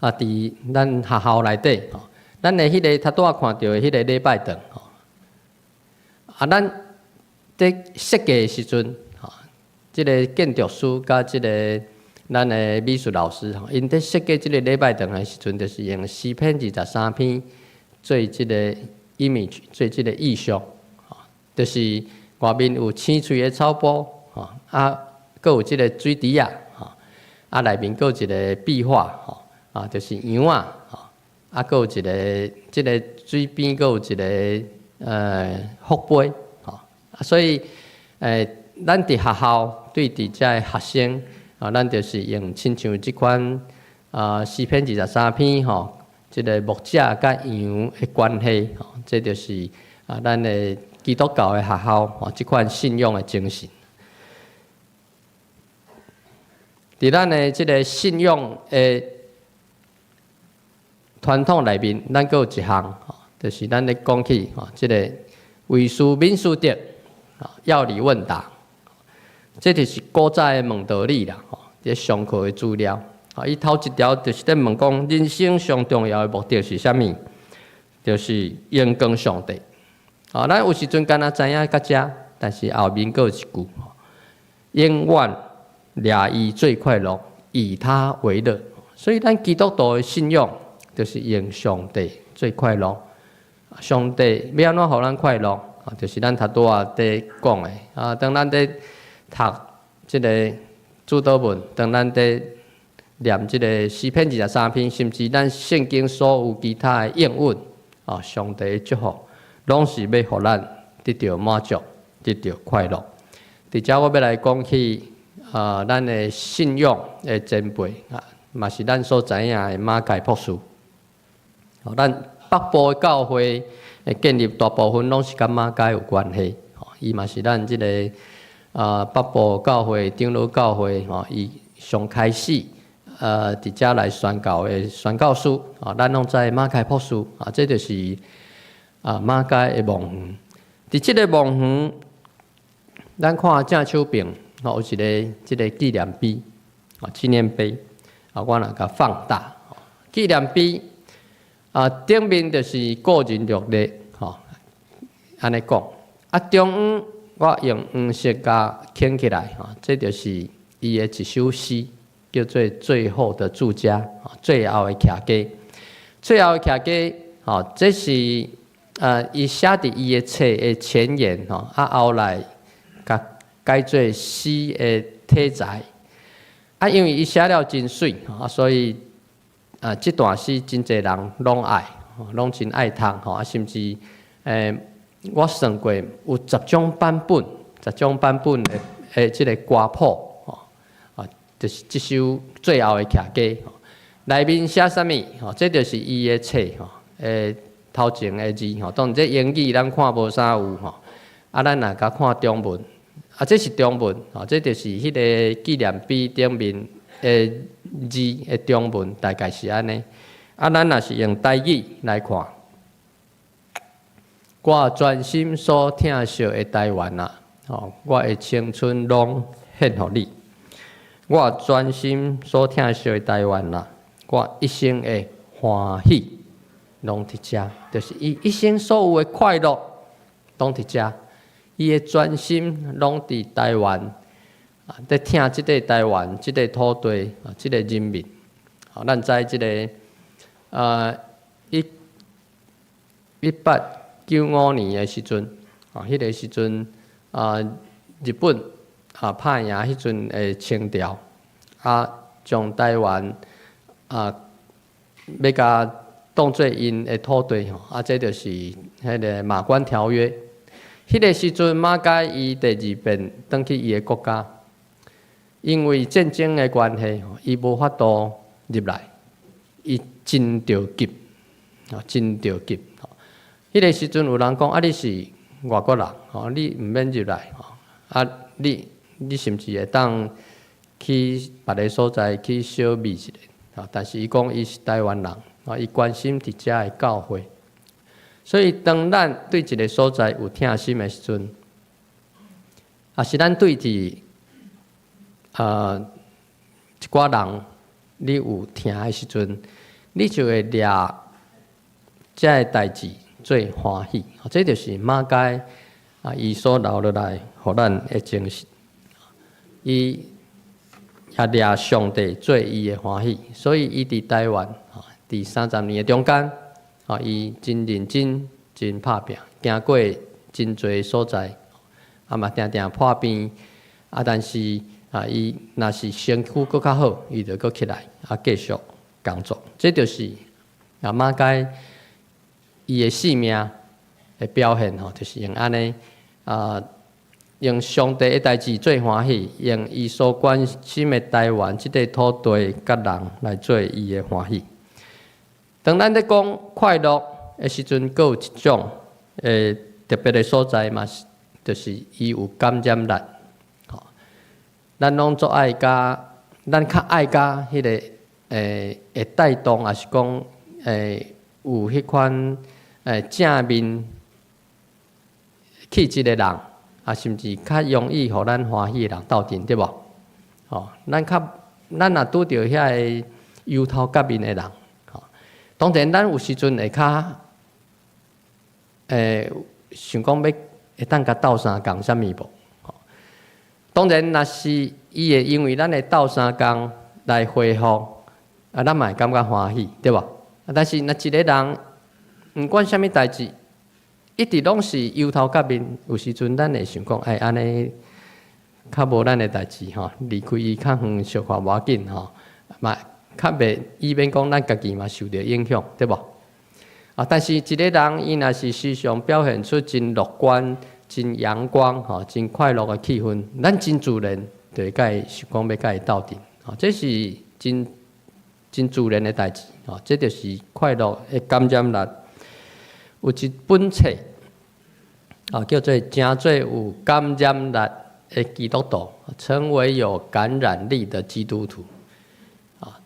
啊，佇咱學校內底，吼，咱的彼个頭拄仔看著的彼个禮拜堂，吼，啊，咱佇設計的時陣，吼，這个建築師佮這个咱的美術老師，吼，𪜶佇設計這个禮拜堂的時陣，就是用詩篇二十三篇做這个 image，做這个意象，吼，就是外面有青翠的草埔，吼，啊，閣有這个水池仔，吼，啊，內面閣有一个壁畫，吼，啊，就是羊仔，吼，啊，閣有一个這个水邊閣有一个福杯，吼，啊，所以咱佇學校對佇遮的學生，啊，咱就是用親像這款啊詩篇二十三篇吼，這个牧者佮羊的關係，吼，這就是啊咱的基督教的學校吼，這款信仰的精神。佇咱的這个信仰的傳統內面，咱閣有一項，就是咱咧講起吼，這个維斯敏斯特藥理問答，這就是古早的問道理啦，吼，佇上課的資料。啊，伊頭一條就是咧問講，人生上重要的目的是啥物？就是榮光上帝。啊，咱有時陣敢若知影到遮，但是後面閣有一句，永遠掠伊最快樂，以他為樂。所以咱基督徒的信仰就是用上帝最快樂。上帝欲按怎予咱快樂？啊，就是咱頭拄仔佇講的。啊，當咱佇讀這个主禱文，當咱佇念這个詩篇二十三篇，甚至咱聖經所有其他的應允，啊，上帝的祝福，攏是欲予咱得著滿足，得著快樂。佇遮我欲來講起啊，咱的信仰的前輩啊，嘛是咱所知影的馬偕博士。咱北部的教會的建立大部分攏是佮馬偕有關係。伊嘛是咱這个啊北部教會長老教會吼，伊上開始佇遮來宣教的宣教師啊，咱攏知馬偕博士啊，這就是啊馬偕的墓園。佇這个墓園，咱看正手爿吼有一个這个紀念碑啊，紀念碑啊，我若共放大紀念碑啊，頂面就是個人略歷吼，按呢講啊，中央我用黃色共圈起來吼，這就是伊的一首詩，叫做《最後的住家》，最後的徛家，最後的徛家，吼，這是伊寫佇伊的冊的前言，吼，啊，後來共改做詩的體裁，啊，因為伊寫了真媠，啊，所以啊，這段詩真濟人攏愛，攏真愛讀，吼，啊，甚至我算過有十種版本，十種版本的這个歌譜，吼，啊，就是這首最後的徛家，內面寫啥物？吼，這就是伊的冊，吼，頭前的字，吼，當然這英語咱看無啥有，吼，啊，咱若共看中文，啊，這是中文，吼，這就是彼个紀念碑頂面的字的中文，大概是按呢。啊，咱若是用台語來看，我全心所疼惜的台灣啊，吼，我的青春攏獻予你。我專心所疼惜的台灣啊，我一生的歡喜攏佇遮，就是伊一生所有的快樂攏佇遮，伊的專心攏佇台灣啊，佇疼這個台灣、這個土地啊、這個人民。啊，咱知這個1895年的時陣，啊，彼個時陣啊，日本啊拍贏彼陣的清朝，啊，將台灣啊欲共當做𪜶的土地吼，啊，這就是彼個馬關條約。彼個時陣，馬偕伊第二遍轉去伊的國家，因為戰爭的關係，伊無法度入來，伊真著急，啊，真著急。彼個時陣有人講啊，你是外國人，吼，你毋免入來，吼，啊，你甚至會當去別个所在去小覕一下，啊，但是伊講伊是台灣人，啊，伊關心佇遮的教會，所以當咱對一个所在有疼心的時陣，抑是咱對佇一寡人你有疼的時陣，你就會掠這个代誌做歡喜，這就是馬偕啊，伊所留落來予咱的精神。伊也掠上帝做伊的歡喜，所以伊佇台灣，佇30年的中間，啊，伊真認真、真拍拚，行過真濟所在，啊嘛定定破病，啊，但是啊，伊若是身軀閣較好，伊就閣起來，啊，繼續工作。這就是啊馬偕伊的生命的表現吼，就是用按呢啊，用上帝的代誌做歡喜，用伊所關心的台灣這塊土地佮人來做伊的歡喜。當咱咧講快樂的時陣，閣有一種特別的所在嘛，是就是伊有感染力。吼，咱攏足愛佮，咱較愛佮彼个會帶動，抑是講有彼款正面氣質的人，啊，甚至較容易予咱歡喜的人鬥陣，對無？吼，咱若拄著遐个油頭革面的人，吼，當然咱有時陣會較想講欲會當共鬥相共啥物無？吼，當然若是伊會因為咱的鬥相共來回復，啊，咱嘛會感覺歡喜，對無？啊，但是若一个人毋管啥物代誌，一直攏是油頭革面，有時陣咱會想講，哎，按呢較無咱的代誌吼，離開伊較遠小可無要緊吼，嘛較袂以免講咱家己嘛受著影響，對無？啊，但是一个人伊若是時常表現出真樂觀、真陽光、吼、真快樂的氣氛，咱真自然就會共伊想講欲共伊鬥陣，吼，這是真真自然的代誌，吼，這就是快樂的感染力。有一本冊，啊，叫做《成做有感染力的基督徒》，成為有感染力的基督徒。啊，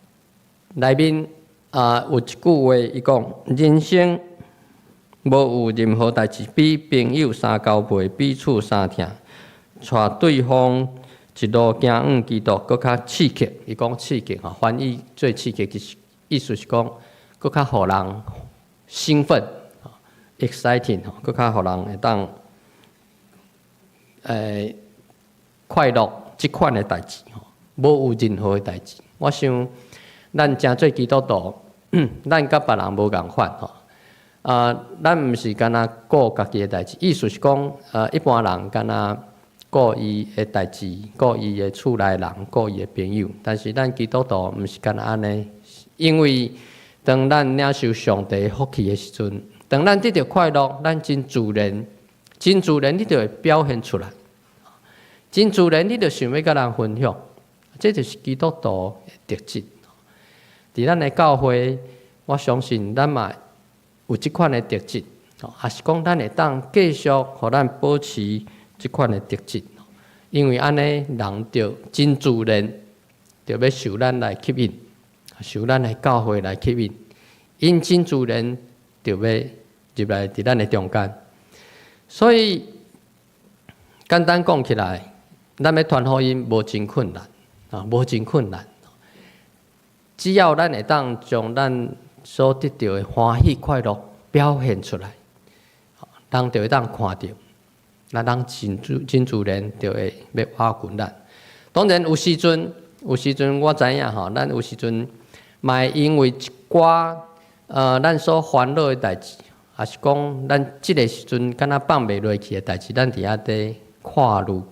內面啊有一句話，伊講：人生無有任何代誌比朋友相交陪、彼此相疼，帶對方一路行向基督，閣較刺激。伊講刺激吼，翻譯做刺激，其實意思是講閣較予人興奮，exciting 吼，閣較予人會當快樂這款的代誌吼，無有任何的代誌。我想咱成做基督徒，咱佮別人無仝款吼。啊，咱毋是干焦顧家己的代誌，意思是講，一般人干焦顧伊的代誌，顧伊的厝內人，顧伊的朋友。但是咱基督徒毋是干焦按呢，因為當咱領受上帝福氣的時陣，當咱得著快樂，咱真自然，真自然你就會表現出來。真自然你就想欲佮人分享，這就是基督徒的特質。佇咱的教會，我相信咱嘛有這款的特質，抑是講咱會當繼續予咱保持這款的特質，因為按呢人就真自然就欲受咱來吸引，受咱的教會來吸引，𪜶真自然就欲入來佇咱的中間。所以簡單講起來，咱欲傳福音無真困難。啊，無真困難。只要咱會當將咱所得著的歡喜快樂表現出來，人就會當看著，那人真自然就會欲倚近咱。當然有時陣，有時陣我知影吼，咱有時陣嘛會因為一寡咱所煩惱的代誌，抑是講咱這个時陣敢若放袂落去的代誌，咱佇遐咧掛慮。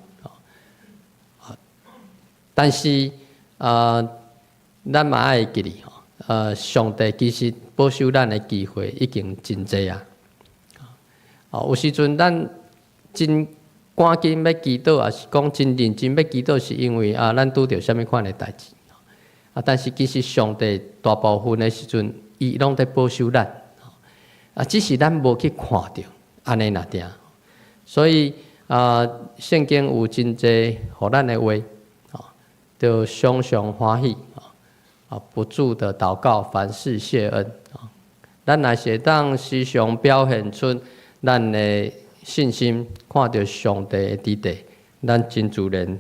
但是咱嘛愛會記得吼，上帝其實保守咱的機會已經真濟啊。哦，有時陣咱真趕緊欲祈禱，抑是講真認真欲祈禱，是因為啊，咱拄著啥物款的代誌。啊，但是其實上帝大部分的時陣，伊攏佇保守咱。啊，只是咱無去看著，按呢爾爾。所以啊，聖經有真濟予咱的話，就常常歡喜，啊，不住的禱告，凡事謝恩。啊，咱若是會當時常表現出咱的信心，看著上帝的佇地，咱真自然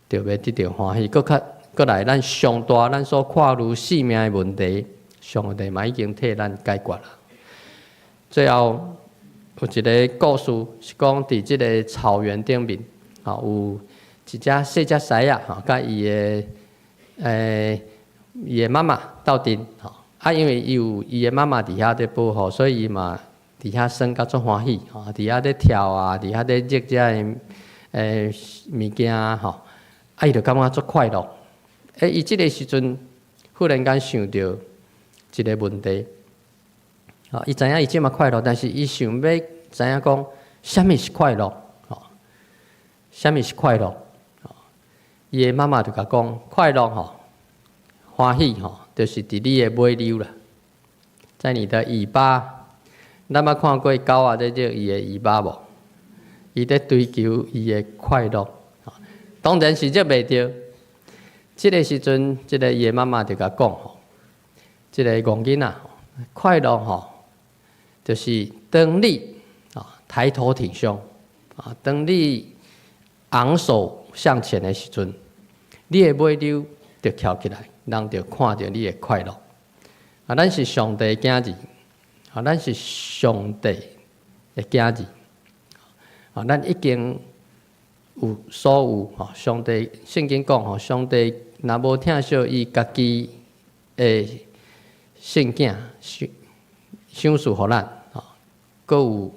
就欲得著歡喜。閣較閣來，咱上大咱所看如性命的問題，上帝嘛已經替咱解決啦。最後有一个故事，是講佇這个草原頂面，啊，有一隻細隻獅仔，吼，佮伊的媽媽鬥陣，吼，啊，因為伊有伊的媽媽佇遐咧保護，所以伊嘛佇遐耍甲足歡喜，吼，佇遐咧跳啊，佇遐咧捏這个物件吼，啊，伊就感覺足快樂。伊這个時陣忽然間想著一个問題，吼，伊知影伊這麼快樂，但是伊想欲知影講，啥物是快樂？吼，啥物是快樂？伊的媽媽就共講，快樂吼，歡喜吼，就是佇你的尾溜啦，在你的尾巴。咱捌看過狗仔咧捏伊的尾巴無？伊咧追求伊的快樂，當然是捏袂著。這个時陣，這个伊的媽媽就共講吼，這个戇囡仔，快樂吼，就是當你啊抬頭挺胸啊，當你昂首向前的時陣，你的尾溜就翹起來，人就看著你的快樂。啊，咱是上帝的囝兒，啊，咱是上帝的囝兒，啊，咱已經有所有吼，上帝聖經講吼，上帝若無疼惜伊家己的聖囝，賞賞賜予咱，吼，閣有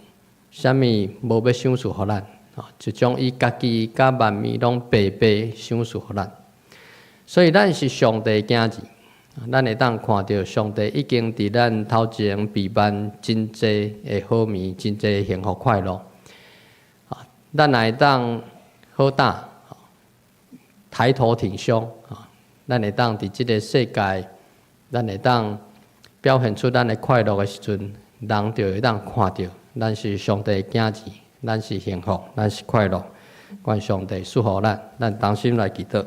啥物無欲賞賜予咱？吼，就將伊家己佮萬物攏白白賞賜予咱。所以咱是上帝的囝兒，咱會當看著上帝已經佇咱頭前備辦真濟的好物，真濟幸福快樂。啊，咱若會當好膽，抬頭挺胸，啊，咱會當佇這个世界，咱會當表現出咱的快樂的時陣，人就會當看著咱是上帝的囝兒，咱是幸福，咱是快樂。願上帝賜福咱，咱同心來祈禱。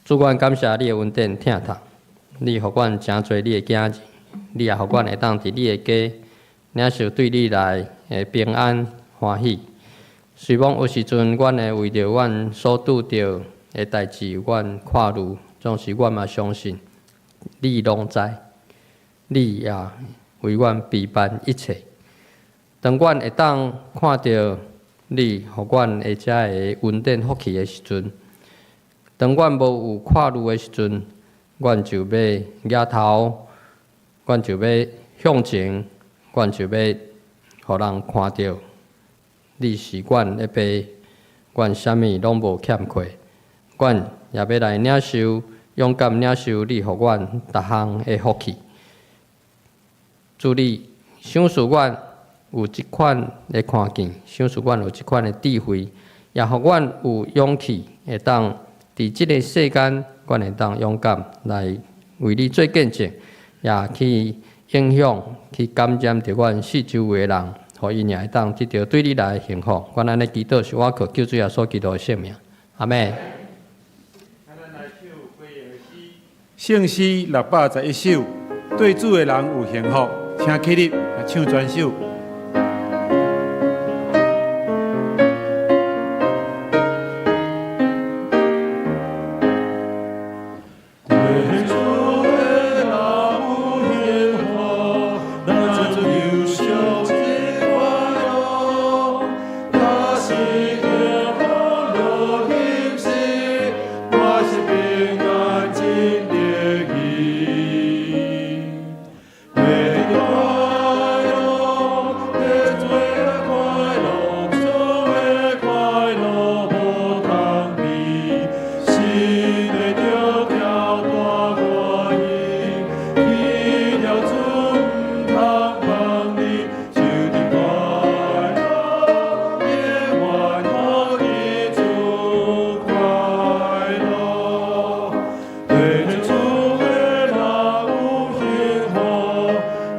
主，阮感謝你的恩典疼痛，你予阮成做你的囝兒，你也予阮會當佇你的家領受對你來的平安歡喜。雖罔有時陣，阮會為著阮所拄著的代誌，阮看慮，總是阮嘛相信你攏知，你也為阮備辦一切。當阮會當看著你予阮的這个恩典福氣的時陣，當阮無有看慮的時陣，阮就欲舉頭，阮就欲向前，阮就欲予人看著你是阮的爸，阮啥物攏無欠缺，阮也欲來領受，勇敢領受你予阮逐項的福氣。主你賞賜阮有這款的看見，賞賜阮有這款的智慧，也予阮有勇氣會當佇這个世間，阮會當勇敢來為你做見證，也去影響、去感染著阮四周圍的人，予𪜶也會當得著對你來的幸福。阮按呢祈禱是倚靠救主耶穌基督的聖名，阿們。
聖詩611首，對主的人有幸福，請起立，來唱全首。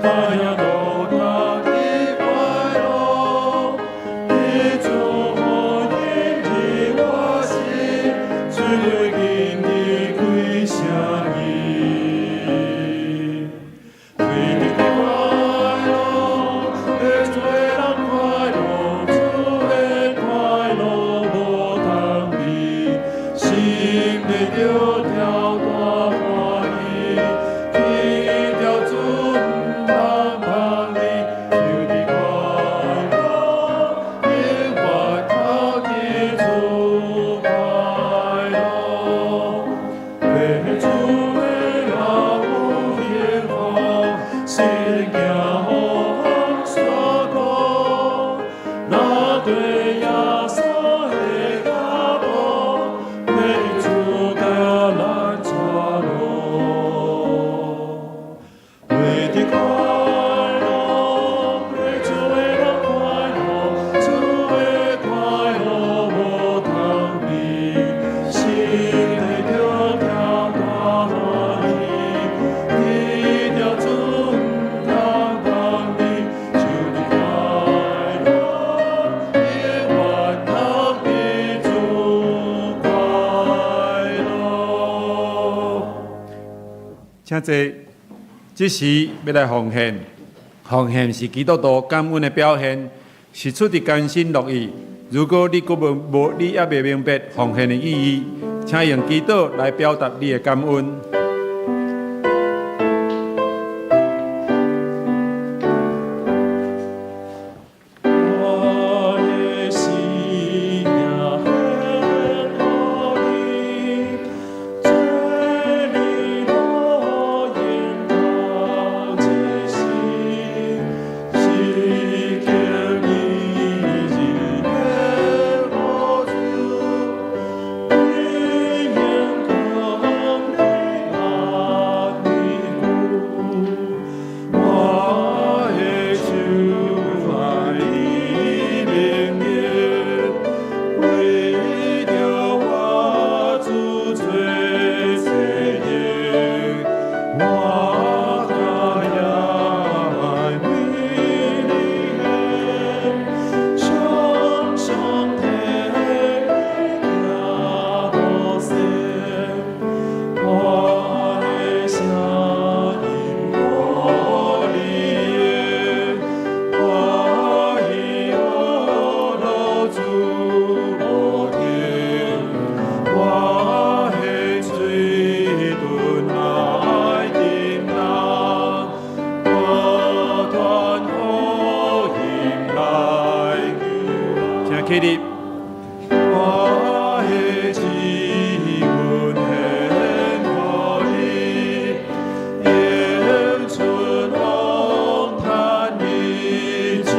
他也路达的快乐，的祝福引入我心，吹紧的开声音。为著快乐，会做人快乐，主的快樂無通比，心內著跳大歡喜，天條主毋通放離，求的快樂，永遠靠佇主快樂。為主的人有幸福，心行予山谷，若對耶穌的腳步，為主共咱帶路。為著快樂，為主的人快樂，主的快樂無通比，心內著跳大歡喜，天條主毋通放離，求的快樂，永遠通佇主快樂。
請坐。這時欲來奉獻，奉獻是基督徒感恩的表現，是出自甘心樂意。如果你閣無無，你猶未明白奉獻的意義，請用祈禱來表達你的感恩。
我的心也獻予你，做你無言頭一生，是經你日獻予主，你眼光你愛顧，我的手愛你命令，為著我主做誓言，我甘願為你獻，常常提行路線，我的聲音予你歡喜樂主無停，我的嘴唇愛叮當，不斷福音來
請起立。
我的指紋獻予你，演出王壇的旨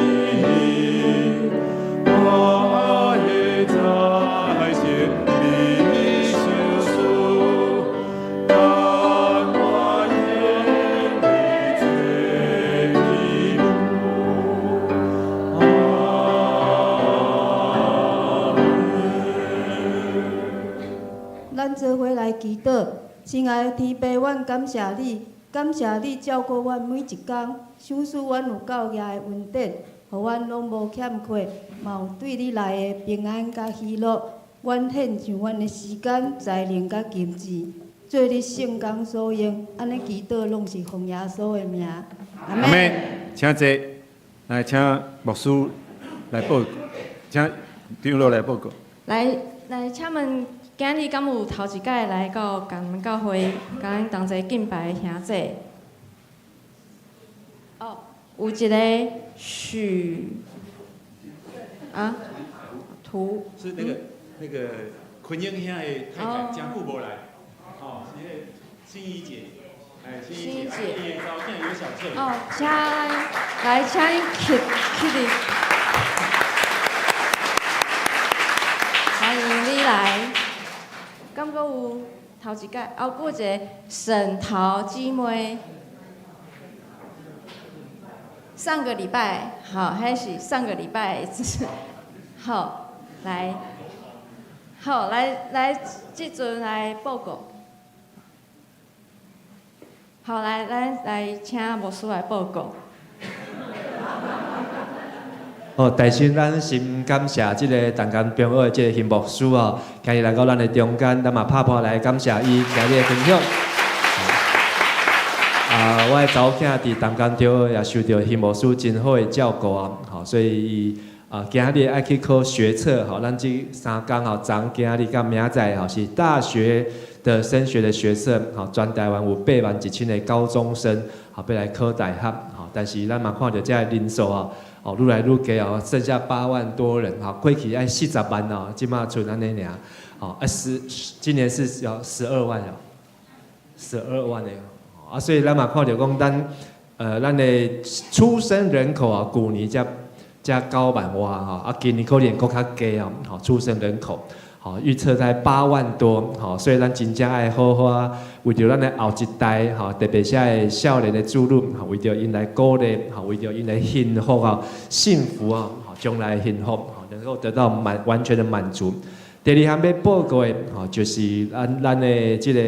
意，我的財產你相屬，但我願意做你僕。阿門。
咱做伙來祈禱，親愛的天父，阮感謝你，感謝你照顧阮每一工，賞賜阮有夠額的恩典，予阮攏無欠缺，嘛有對你來的平安佮喜樂。阮獻上阮的時間、才能佮金錢，做你聖工所用。按呢祈禱攏是奉耶穌的名，阿
阿們，請坐。來，請牧師來報告，請長老來報告。
來來，請問今日敢有頭一擺來到共咱教會，共咱同齊敬拜的兄弟？哦，有一個許啊圖，
是那個坤英兄的太太，真久無來，哦，是彼個心怡姐，哎，心怡姐，伊的查某囝有小翠。
哦，請來，請𪜶起起立，歡迎你來。敢閣有頭一擺，哦，閣有一個沈桃姊妹。上個禮拜，好，彼是上個禮拜，好，來，好，來來，這陣來報告。好，來，咱來請牧師來報告。
哦，大先咱先感謝這个淡江中學的這个邢牧師哦，今日來到咱的中間，咱嘛拍破來感謝伊今日的分享。啊，我的查某囝佇淡江中學也受著邢牧師真好的照顧啊，吼，所以伊啊今日愛去考學測，吼，咱這三工吼，昨今日佮明仔載吼是大學的升學的學測，吼，全台灣有81,000个高中生，吼，欲來考大學，吼，但是咱嘛看著這个人數啊。哦，愈來愈低哦，剩下8萬多人，吼，過去愛40萬哦，這馬賰按呢爾，吼，啊十，今年是要十二萬哦，十二萬的，啊，所以咱嘛看著講，咱的出生人口啊，舊年才9萬外吼，啊，今年可能閣較低哦，吼，出生人口，吼，預測在8萬多，吼，所以咱真正愛好好啊，為著咱的後一代，吼，特別是的少年的子女，吼，為著𪜶來鼓勵，吼，為著𪜶的幸福啊，幸福啊，吼，將來幸福，吼，能夠得到完全的滿足。第二項欲報告的，吼，就是咱的這個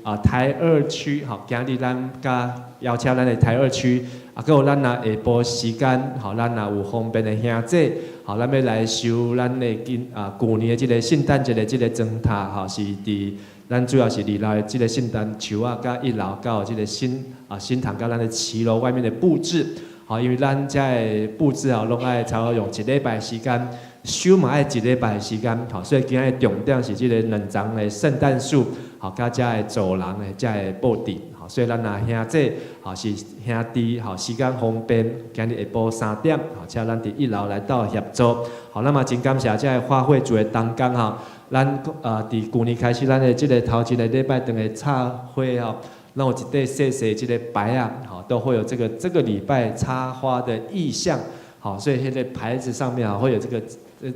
啊台二區，吼，今日咱佮邀請咱的台二區，啊，閣有咱若下晡時間，吼，咱若有方便的兄弟，吼，咱欲來收咱的今啊舊年的這個聖誕節的這個燈塔，吼，是佇咱主要是二樓的這個聖誕樹仔，佮一樓佮這個新堂佮咱的騎樓外面的布置，吼，因為咱遮的布置啊，攏愛差不多用一禮拜時間，收嘛愛一禮拜時間，吼，所以今日重點是這個兩層的聖誕樹，吼，佮遮的走廊的遮的布置，吼，所以咱若兄弟，吼是兄弟，吼時間方便，今日下晡3點，吼，請咱佇一樓來到協助，好，咱嘛真感謝遮个花卉組的同工吼，咱佇舊年開始，咱的這個頭一个禮拜當個插花吼，咱有一塊細細這個牌仔，吼，都會有這個禮拜插花的意象，好，所以現在牌子上面啊會有這個，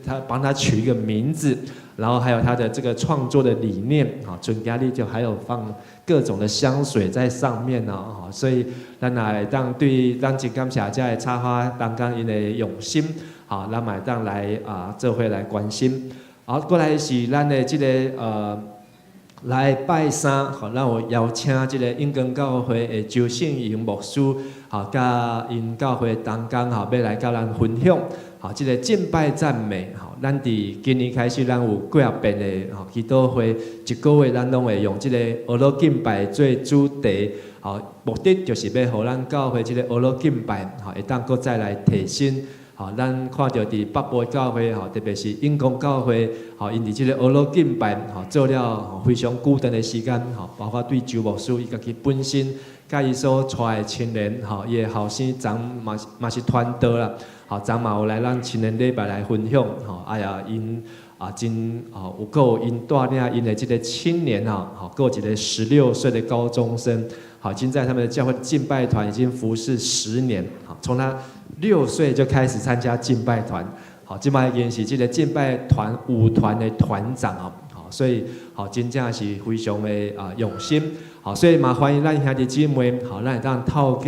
他幫他取一個名字，然後還有他的這個創作的理念，好，準家裡就還有放各種的香水在上面哦，所以咱來當對咱真感謝這个插花同工𪜶的用心，好，咱嘛會當來啊，做伙來關心。好，過來是咱的這個禮拜三，吼，咱有邀請這個永光教會的周勝榮牧師，吼，佮𪜶教會同工，吼，欲來佮咱分享，吼，這個敬拜讚美，吼，咱佇今年開始，咱有幾仔遍的吼祈禱會，一個月咱攏會用這個呵咾敬拜做主題，吼，目的就是欲予咱教會這個呵咾敬拜，吼，會當閣再來提升。吼，咱看著佇北部教會，吼，特別是永光教會，吼，𪜶佇這個呵咾敬拜，吼，做了非常久長的時間，吼，包括對周牧師伊家己本身，佮伊所帶的青年，吼，伊的後生昨嘛是傳道啦，吼，昨嘛有來咱青年禮拜來分享，吼，哎呀，𪜶啊真吼有夠𪜶帶領𪜶的這個青年啊，吼，閣有一個16歲的高中生，好，已經在他們的教會敬拜團已經服侍10年，好，從他6歲就開始參加敬拜團，好，這擺已經是這個敬拜團舞團的團長哦，好，所以好，真正是非常的啊用心，好，所以嘛歡迎咱兄弟姊妹，好，咱會當透過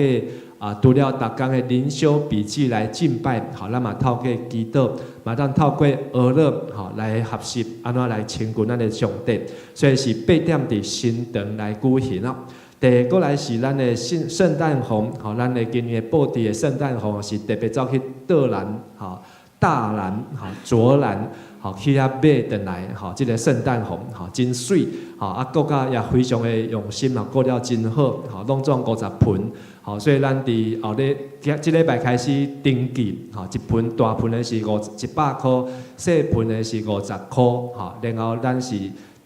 啊，除了逐工的靈修筆記來敬拜，好，咱嘛透過祈禱，嘛當透過呵咾，好來學習按怎來親近咱的上帝，所以是8點佇新堂來舉行哦。第二過來是咱的聖誕紅，吼，咱的今年的布置的聖誕紅是特別走去卓蘭，吼，大蘭，吼，卓蘭，吼，去遐買轉來，吼，這個聖誕紅，吼，真媠，吼，啊，閣較也非常的用心啊，顧了真好，吼，攏總50盆，吼，所以咱佇後日這禮拜開始登記，吼，一盆大盆的是100箍，細盆的是50箍，吼，然後咱是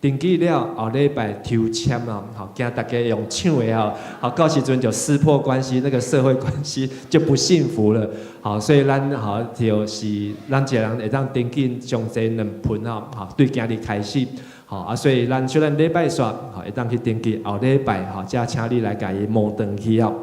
登記了後禮拜抽籤啊，吼，驚大家用搶的吼，好到時陣就撕破關係，那個社會關係就不幸福了，好，所以咱吼就是咱一個人會當登記上濟兩盆吼，好對今日開始，好啊，所以咱雖然禮拜煞吼會當去登記，後禮拜吼才請你來共伊摸轉去哦。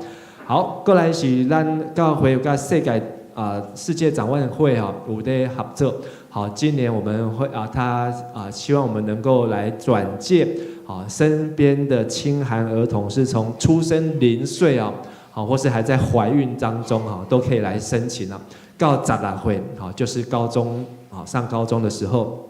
好，過來是咱教會有佮世界啊世界展望會吼有咧合作。好，今年我們會啊，他啊希望我們能夠來轉介，好身邊的清寒兒童是從出生0歲啊，好或是還在懷孕當中哈，都可以來申請啊。到16歲，好就是高中啊上高中的時候，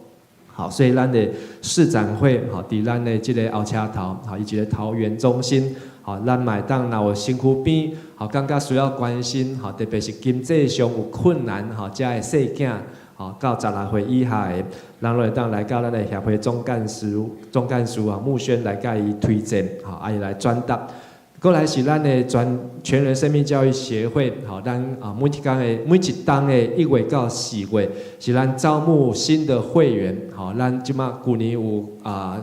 好，所以咱的市展會，好，佇咱的這个後車頭，好，伊一个桃園中心，好，咱嘛會當若有身軀邊，好，感覺需要關心，好，特別是經濟上有困難，吼，遮的細囝，吼，到16歲以下的，咱攏會當來到咱的協會總幹事啊，穆軒來共伊推薦，吼，啊伊來轉達。過來是咱的全人生命教育協會，吼，咱啊每一工的每一冬的1月到4月，是咱招募新的會員，吼，咱這馬舊年有啊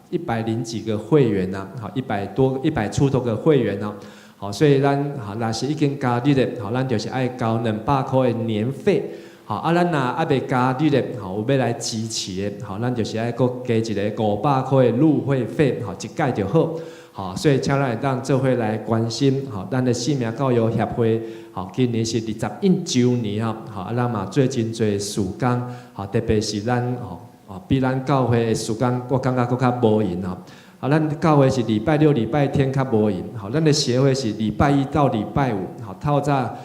一百零幾個會員呐，好，100多100出頭個會員哦，好，所以咱好，若是已經加入的，好，咱就是愛交200塊的年費，好，啊，咱若猶未加入的，好，有欲來支持的，好，咱就是愛閣加一个500塊的入會費，好，一屆就好，好，所以請咱會當做伙來關心，好，咱的生命教育協會，好，今年是21週年啊，好，啊，咱嘛做真濟事工，好，特別是咱吼。哦，比咱教會的時間，我感覺閣較無閒哦。啊，咱教會是禮拜六、禮拜天較無閒，吼，咱的協會是禮拜一到禮拜五，吼，透早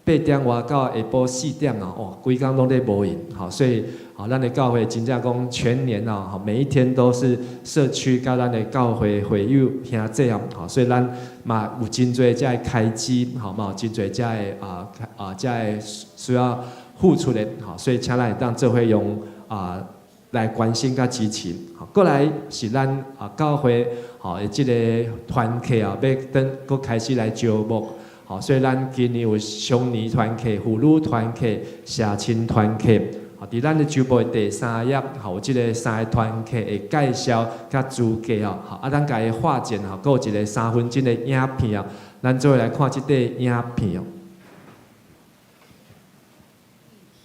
8點外到下晡4點哦，哦，規工攏咧無閒，吼，所以，吼，咱的教會真正講全年哦，吼，每一天都是社區佮咱的教會會友兄弟哦，吼，所以咱嘛有真濟遮的開支，吼，嘛有真濟遮的遮的需要付出的，吼，所以請咱會當做伙用啊來關心佮支持，好，過來是咱啊教會吼的這个團契啊，欲等閣開始來招募，好，所以咱今年有少年團契、婦女團契、社青團契，好，佇咱的周報的第三頁，吼有這个三个團契的介紹佮資格哦，好，啊，咱共伊畫簡吼，閣有一个3分鐘的影片哦，咱做伙來看這塊影片哦。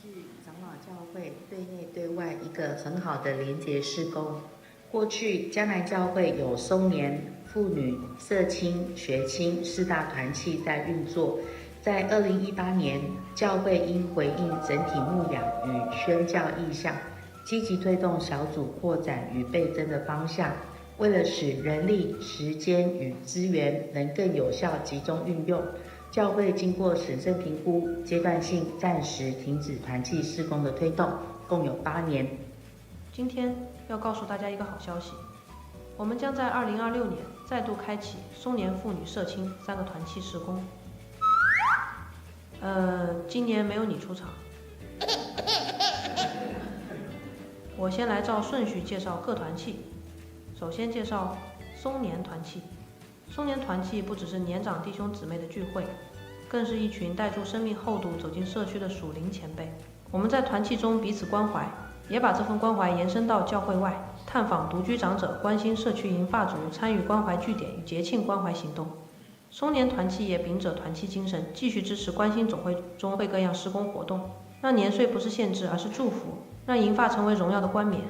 是長老教會對內對外一個很好的連結事工。過去迦南教會有松年、婦女、社青、學青四大團契在運作。在2018年，教會因回應整體牧養與宣教意向，積極推動小組擴展與倍增的方向。為了使人力、時間與資源能更有效集中運用，教會經過審慎評估，階段性暫時停止團契事工的推動，共有8年。
今天要告訴大家一個好消息，我們將在2026年再度開啟松年婦女社青三個團契事工。今年沒有你出場。我先來照順序介紹各團契。首先介紹松年團契。松年團契不只是年長弟兄姊妹的聚會，更是一群帶著生命厚度走進社區的屬靈前輩。我們在團契中彼此關懷，也把這份關懷延伸到教會外，探訪獨居長者，關心社區銀髮族，參與關懷據點與節慶關懷行動。松年團契也秉著團契精神，繼續支持關心總會中會各樣事工活動，讓年歲不是限制，而是祝福，讓銀髮成為榮耀的冠冕。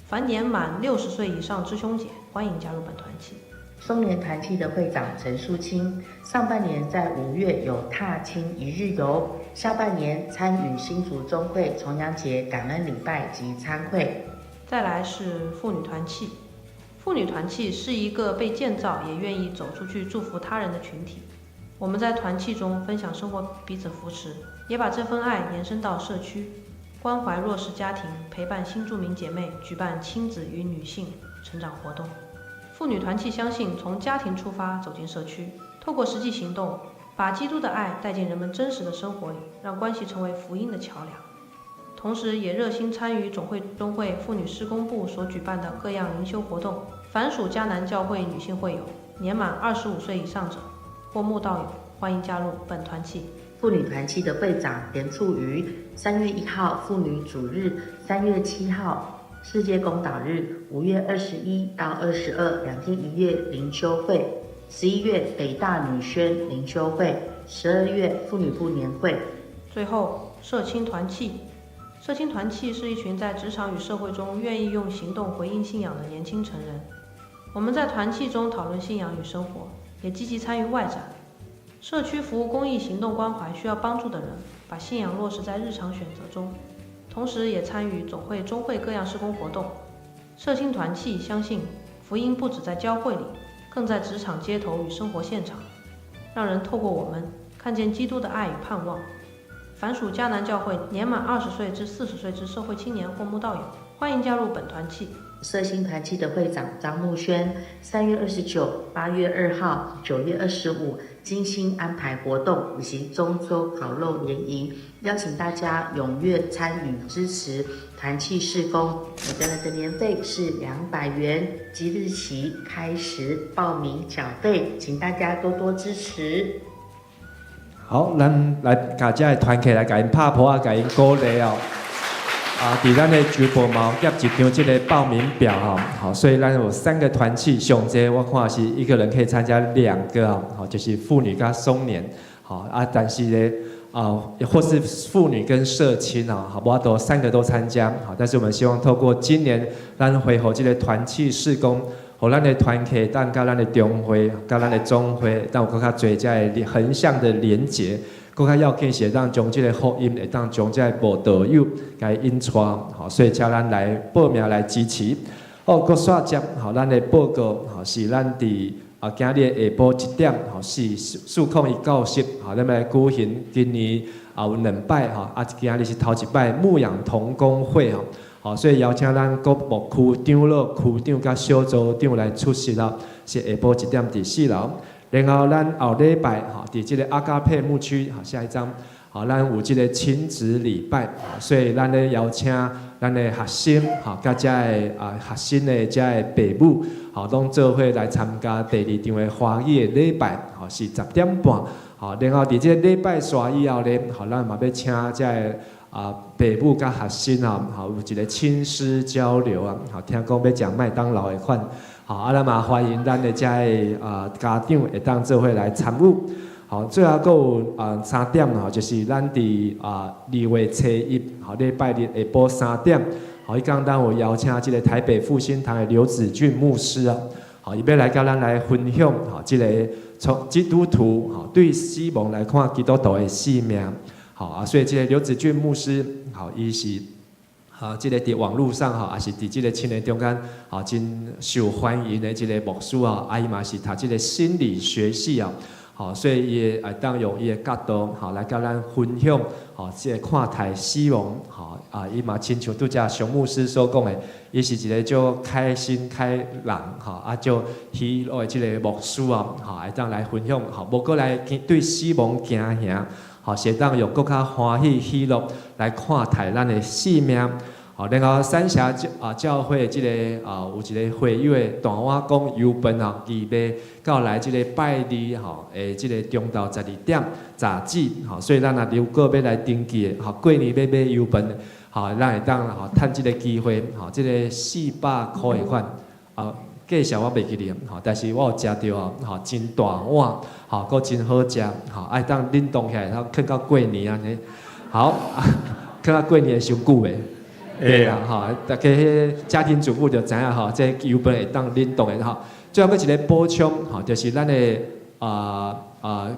凡年滿60歲以上之兄姐，歡迎加入本團契。
松年團契的會長陳淑清，上半年在5月有踏青一日遊，下半年參與新竹中會重陽節感恩禮拜及餐會。
再來是婦女團契，婦女團契是一個被建造也願意走出去祝福他人的群體。我們在團契中分享生活，彼此扶持，也把這份愛延伸到社區，關懷弱勢家庭，陪伴新住民姐妹，舉辦親子與女性成長活動。婦女團契相信，從家庭出發，走進社區，透過實際行動，把基督的愛帶進人們真實的生活裡，讓關係成為福音的橋梁。同時，也熱心參與總會中會婦女事工部所舉辦的各樣靈修活動。凡屬迦南教會女性會友，年滿25歲以上者或慕道友，歡迎加入本團契。
婦女團契的會長連處瑜，3月1號婦女主日，3月7號世界公禱日，5月21到222天1夜靈修會，11月北大女宣靈修會，12月婦女部年會。
最後，社青團契。社青團契是一群在職場與社會中願意用行動回應信仰的年輕成人。我們在團契中討論信仰與生活，也積極參與外展、社區服務、公益行動，關懷需要幫助的人，把信仰落實在日常選擇中。同時，也參與總會、中會各樣事工活動。社青團契相信福音不只在教會裡，更在職場、街頭與生活現場，讓人透過我們看見基督的愛與盼望。凡屬迦南教會年滿20歲至40歲之社會青年或慕道友，歡迎加入本團契。
社青團契的會長張木軒，3月29、8月2號、9月25，精心安排活動以及中秋烤肉聯誼，邀請大家踴躍參與支持團契事工。每個人的年費是200元，即日起開始報名繳費，請大家多多支持。
好，咱來共遮的團契來共𪜶拍噗仔，共𪜶鼓勵哦。啊，佇咱的周報嘛有貼一張這個報名表吼，好，所以咱有三個團契，上濟我看是一個人可以參加兩個哦，好，就是婦女佮松年，好啊，但是呢，啊，或是婦女跟社青啊，好，無法度三個都參加，好，但是我們希望透過今年咱恢復這個團契事工，予咱的團契，當佮咱的中會，佮咱的總會，當有閣較濟遮的橫向的連結。閣較要緊是會當將這個福音，會當將這个慕道友共引帶，好，所以請咱來報名來支持。好，閣煞接，好，咱的報告，好，是咱佇啊今日下晡1點，好，是40197，好，咱來舉行今年啊有兩擺，吼，啊今日是頭一擺牧養同工會，吼，好，所以邀請咱各牧區長老、區長佮小組長來出席啦，是下晡1點佇4樓。然後咱後禮拜吼，佇這個阿加佩牧區，好，下一張，好，咱有這個親子禮拜，所以咱咧邀請咱的學生，吼，佮遮的啊學生的遮的爸母，吼，攏做伙來參加第二場的華語的禮拜，吼，是10點半，吼，然後佇這個禮拜煞以後咧，吼，咱嘛欲請遮的啊爸母佮學生啊，吼，有一個親師交流啊，吼，聽講欲食麥當勞的款。好，啊，咱嘛歡迎咱的遮的啊家長會當做伙來參與。好，最後閣有啊3點吼，就是咱佇啊2月初1，好，禮拜日下晡3點，好，彼工咱有邀請這個台北復興堂的劉子俊牧師啊，好，伊欲來佮咱來分享，吼，這個從基督徒吼對死亡來看基督徒的生命，好啊，所以這個劉子俊牧師，好，伊是。啊，這個佇網路上吼，也是佇這個青年中間，啊，真受歡迎的這個牧師啊，啊，伊嘛是讀這個心理學系啊，好，所以伊會當用伊的角度，吼，來佮咱分享，吼，這個看待死亡，吼，啊，伊嘛親像拄才熊牧師所講的，伊是一個足開心開朗，吼，啊，足喜樂的這個牧師啊，吼，會當來分享，吼，無閣來對死亡驚嚇，吼，是會當用閣較歡喜喜樂來看待咱的生命。好，然後三峽教啊教會這個啊有一個會友的大碗公油飯啊，預備到來這個拜二吼，的這個中晝12點炸雞，吼，所以咱若如果欲來登記的，吼，過年欲買油飯，吼，咱會當吼趁這個機會，吼，這個400箍的款，啊，價錢我袂記得，吼，但是我有食著哦，吼，真大碗，吼，閣真好食，吼，會當冷凍起來，然後囥到過年按呢，好，囥到過年會傷久袂？對啦，吼，大家彼家庭主婦就知影吼，這油飯會當冷凍的吼。最後閣一個補充，吼，就是咱的啊啊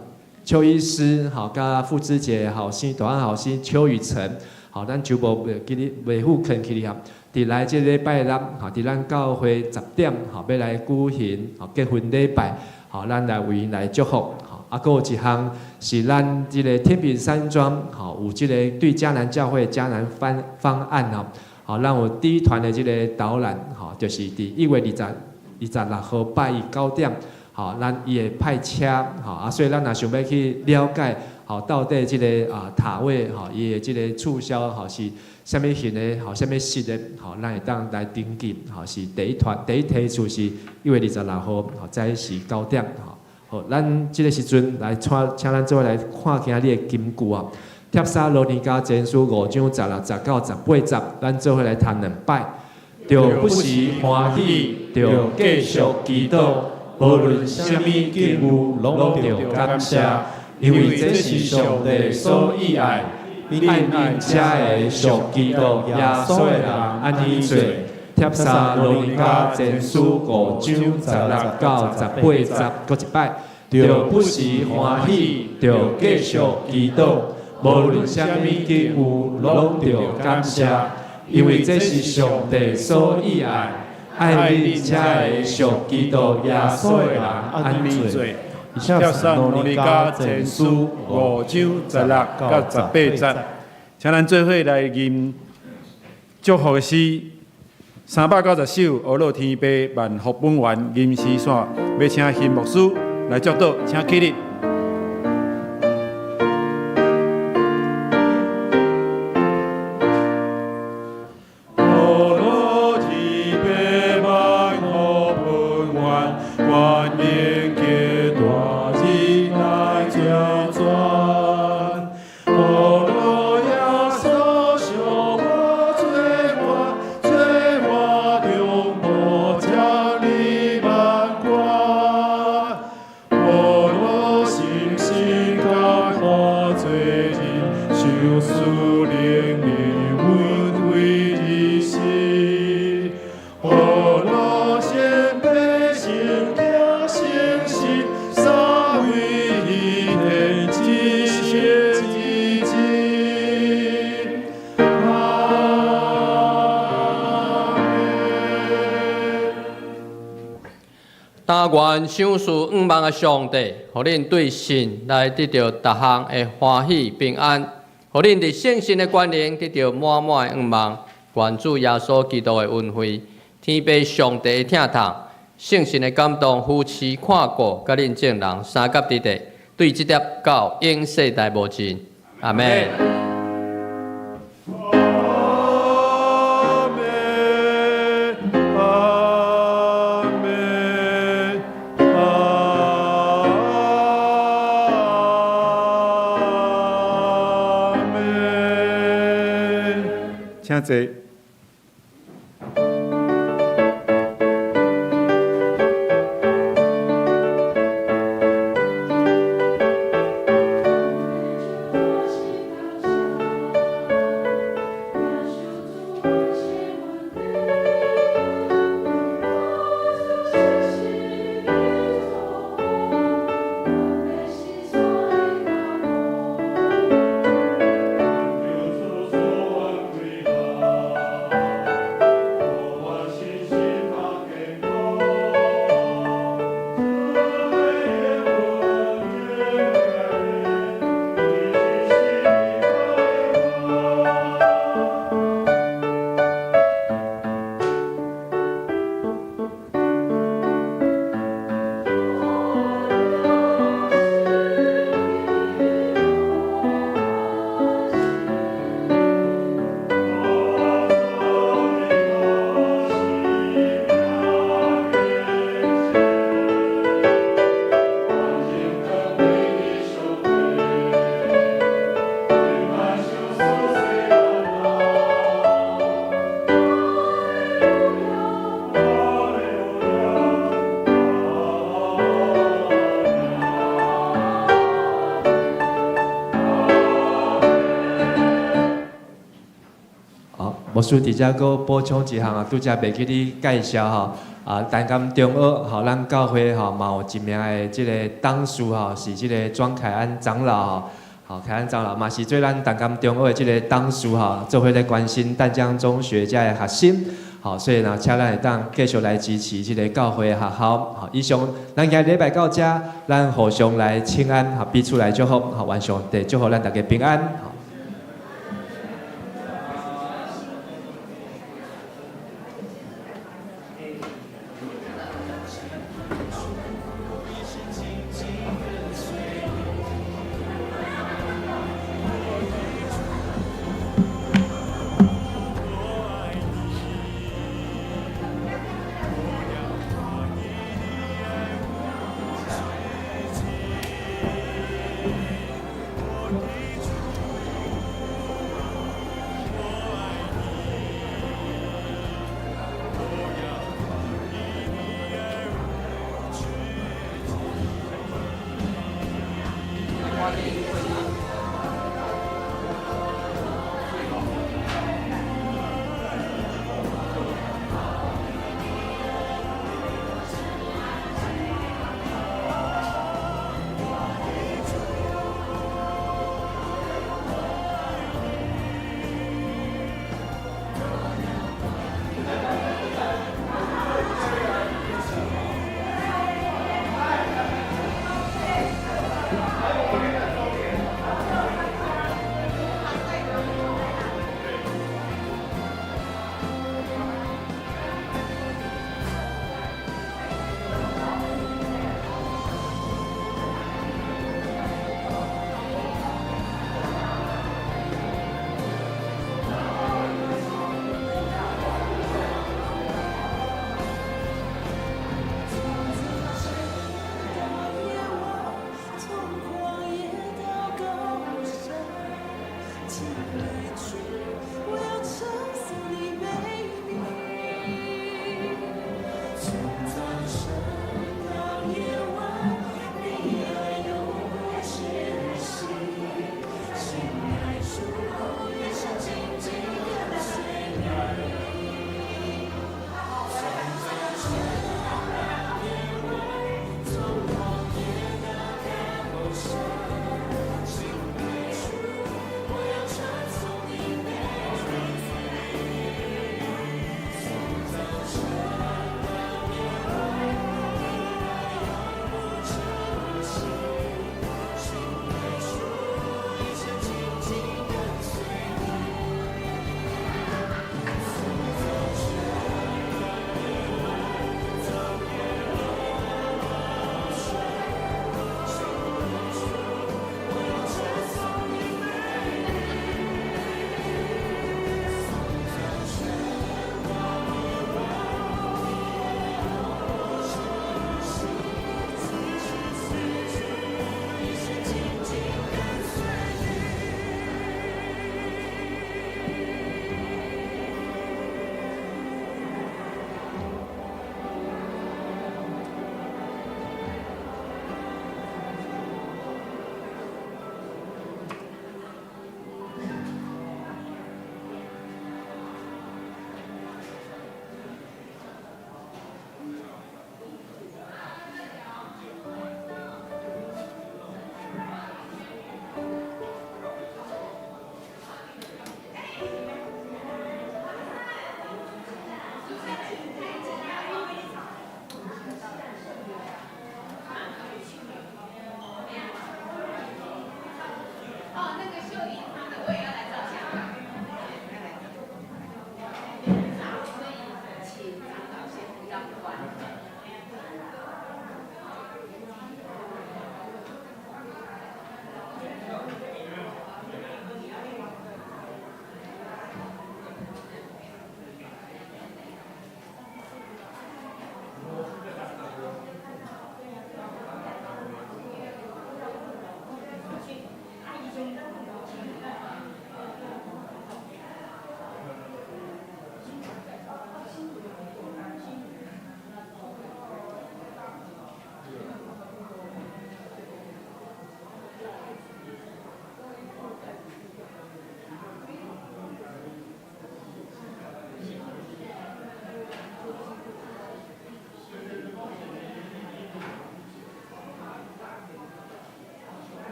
邱醫師，吼，佮傅志杰後生大漢後生邱雨辰，吼，咱就無袂記得袂赴肯去哩啊。佇來這禮拜六，吼，佇咱教會10點，吼，欲來舉行吼結婚禮拜，吼，咱來為𪜶來祝福，吼，啊，閣有一項是咱這個天平山莊，吼，有這個對迦南教會迦南方案吼，好，咱有第一團的這個導覽，吼，就是佇1月26號拜一9點，吼，咱伊會派車，吼，啊，所以咱若想欲去了解，吼，到底這個啊塔位，吼，伊的這個促銷，吼是啥物型的，吼，啥物式的，吼，咱會當來登記，吼，是第一團第一梯次是1月26號，吼，早時9點，吼。好，咱這個時陣來請請咱做伙來看今日的金句啊。帖撒羅尼迦前書5章16節到18節，咱做伙來讀兩擺。著不時歡喜，著繼續祈禱，無論啥物境遇，攏著感謝，因為這是上帝所意愛，愛恁遮的屬基督耶穌的人按呢做。帖撒羅尼迦前書5章16到18節，閣一擺。著不時歡喜，著繼續祈禱，無論啥物境遇，攏著感謝，因為這是上帝所意愛，愛恁遮的屬基督耶穌的人按呢做。
帖撒罗尼迦前书五章16到18节，请咱做伙来吟祝福的诗，390首，阿乐天父万福本源吟诗线，欲请邢牧师来祝祷，请起立。
但愿赏赐向望的上帝，予恁对神来得著逐项的欢喜平安，予恁伫圣神的权能得著满满的向望。愿主耶稣基督的恩惠、天父上帝的疼痛、圣神的感动、扶持看顾，佮恁众人相佮伫地，对这粒到永世代无尽。阿们。
阿们，阿们，阿们。
请坐。
牧师伫遮阁补充一项啊，拄才袂记你介绍吼，啊，淡江中学吼，咱教会吼嘛有一名的这个董事吼，是这个庄凯安长老吼，吼凯安长老嘛是做咱淡江中学的这个董事吼，做伙咧关心淡江中学遮的学生，吼，所以呢，请咱会当继续来支持这个教会学校，吼，以上咱今日礼拜到遮，咱互相来请安，吼，彼此来祝福，吼，愿上帝祝福咱大家平安。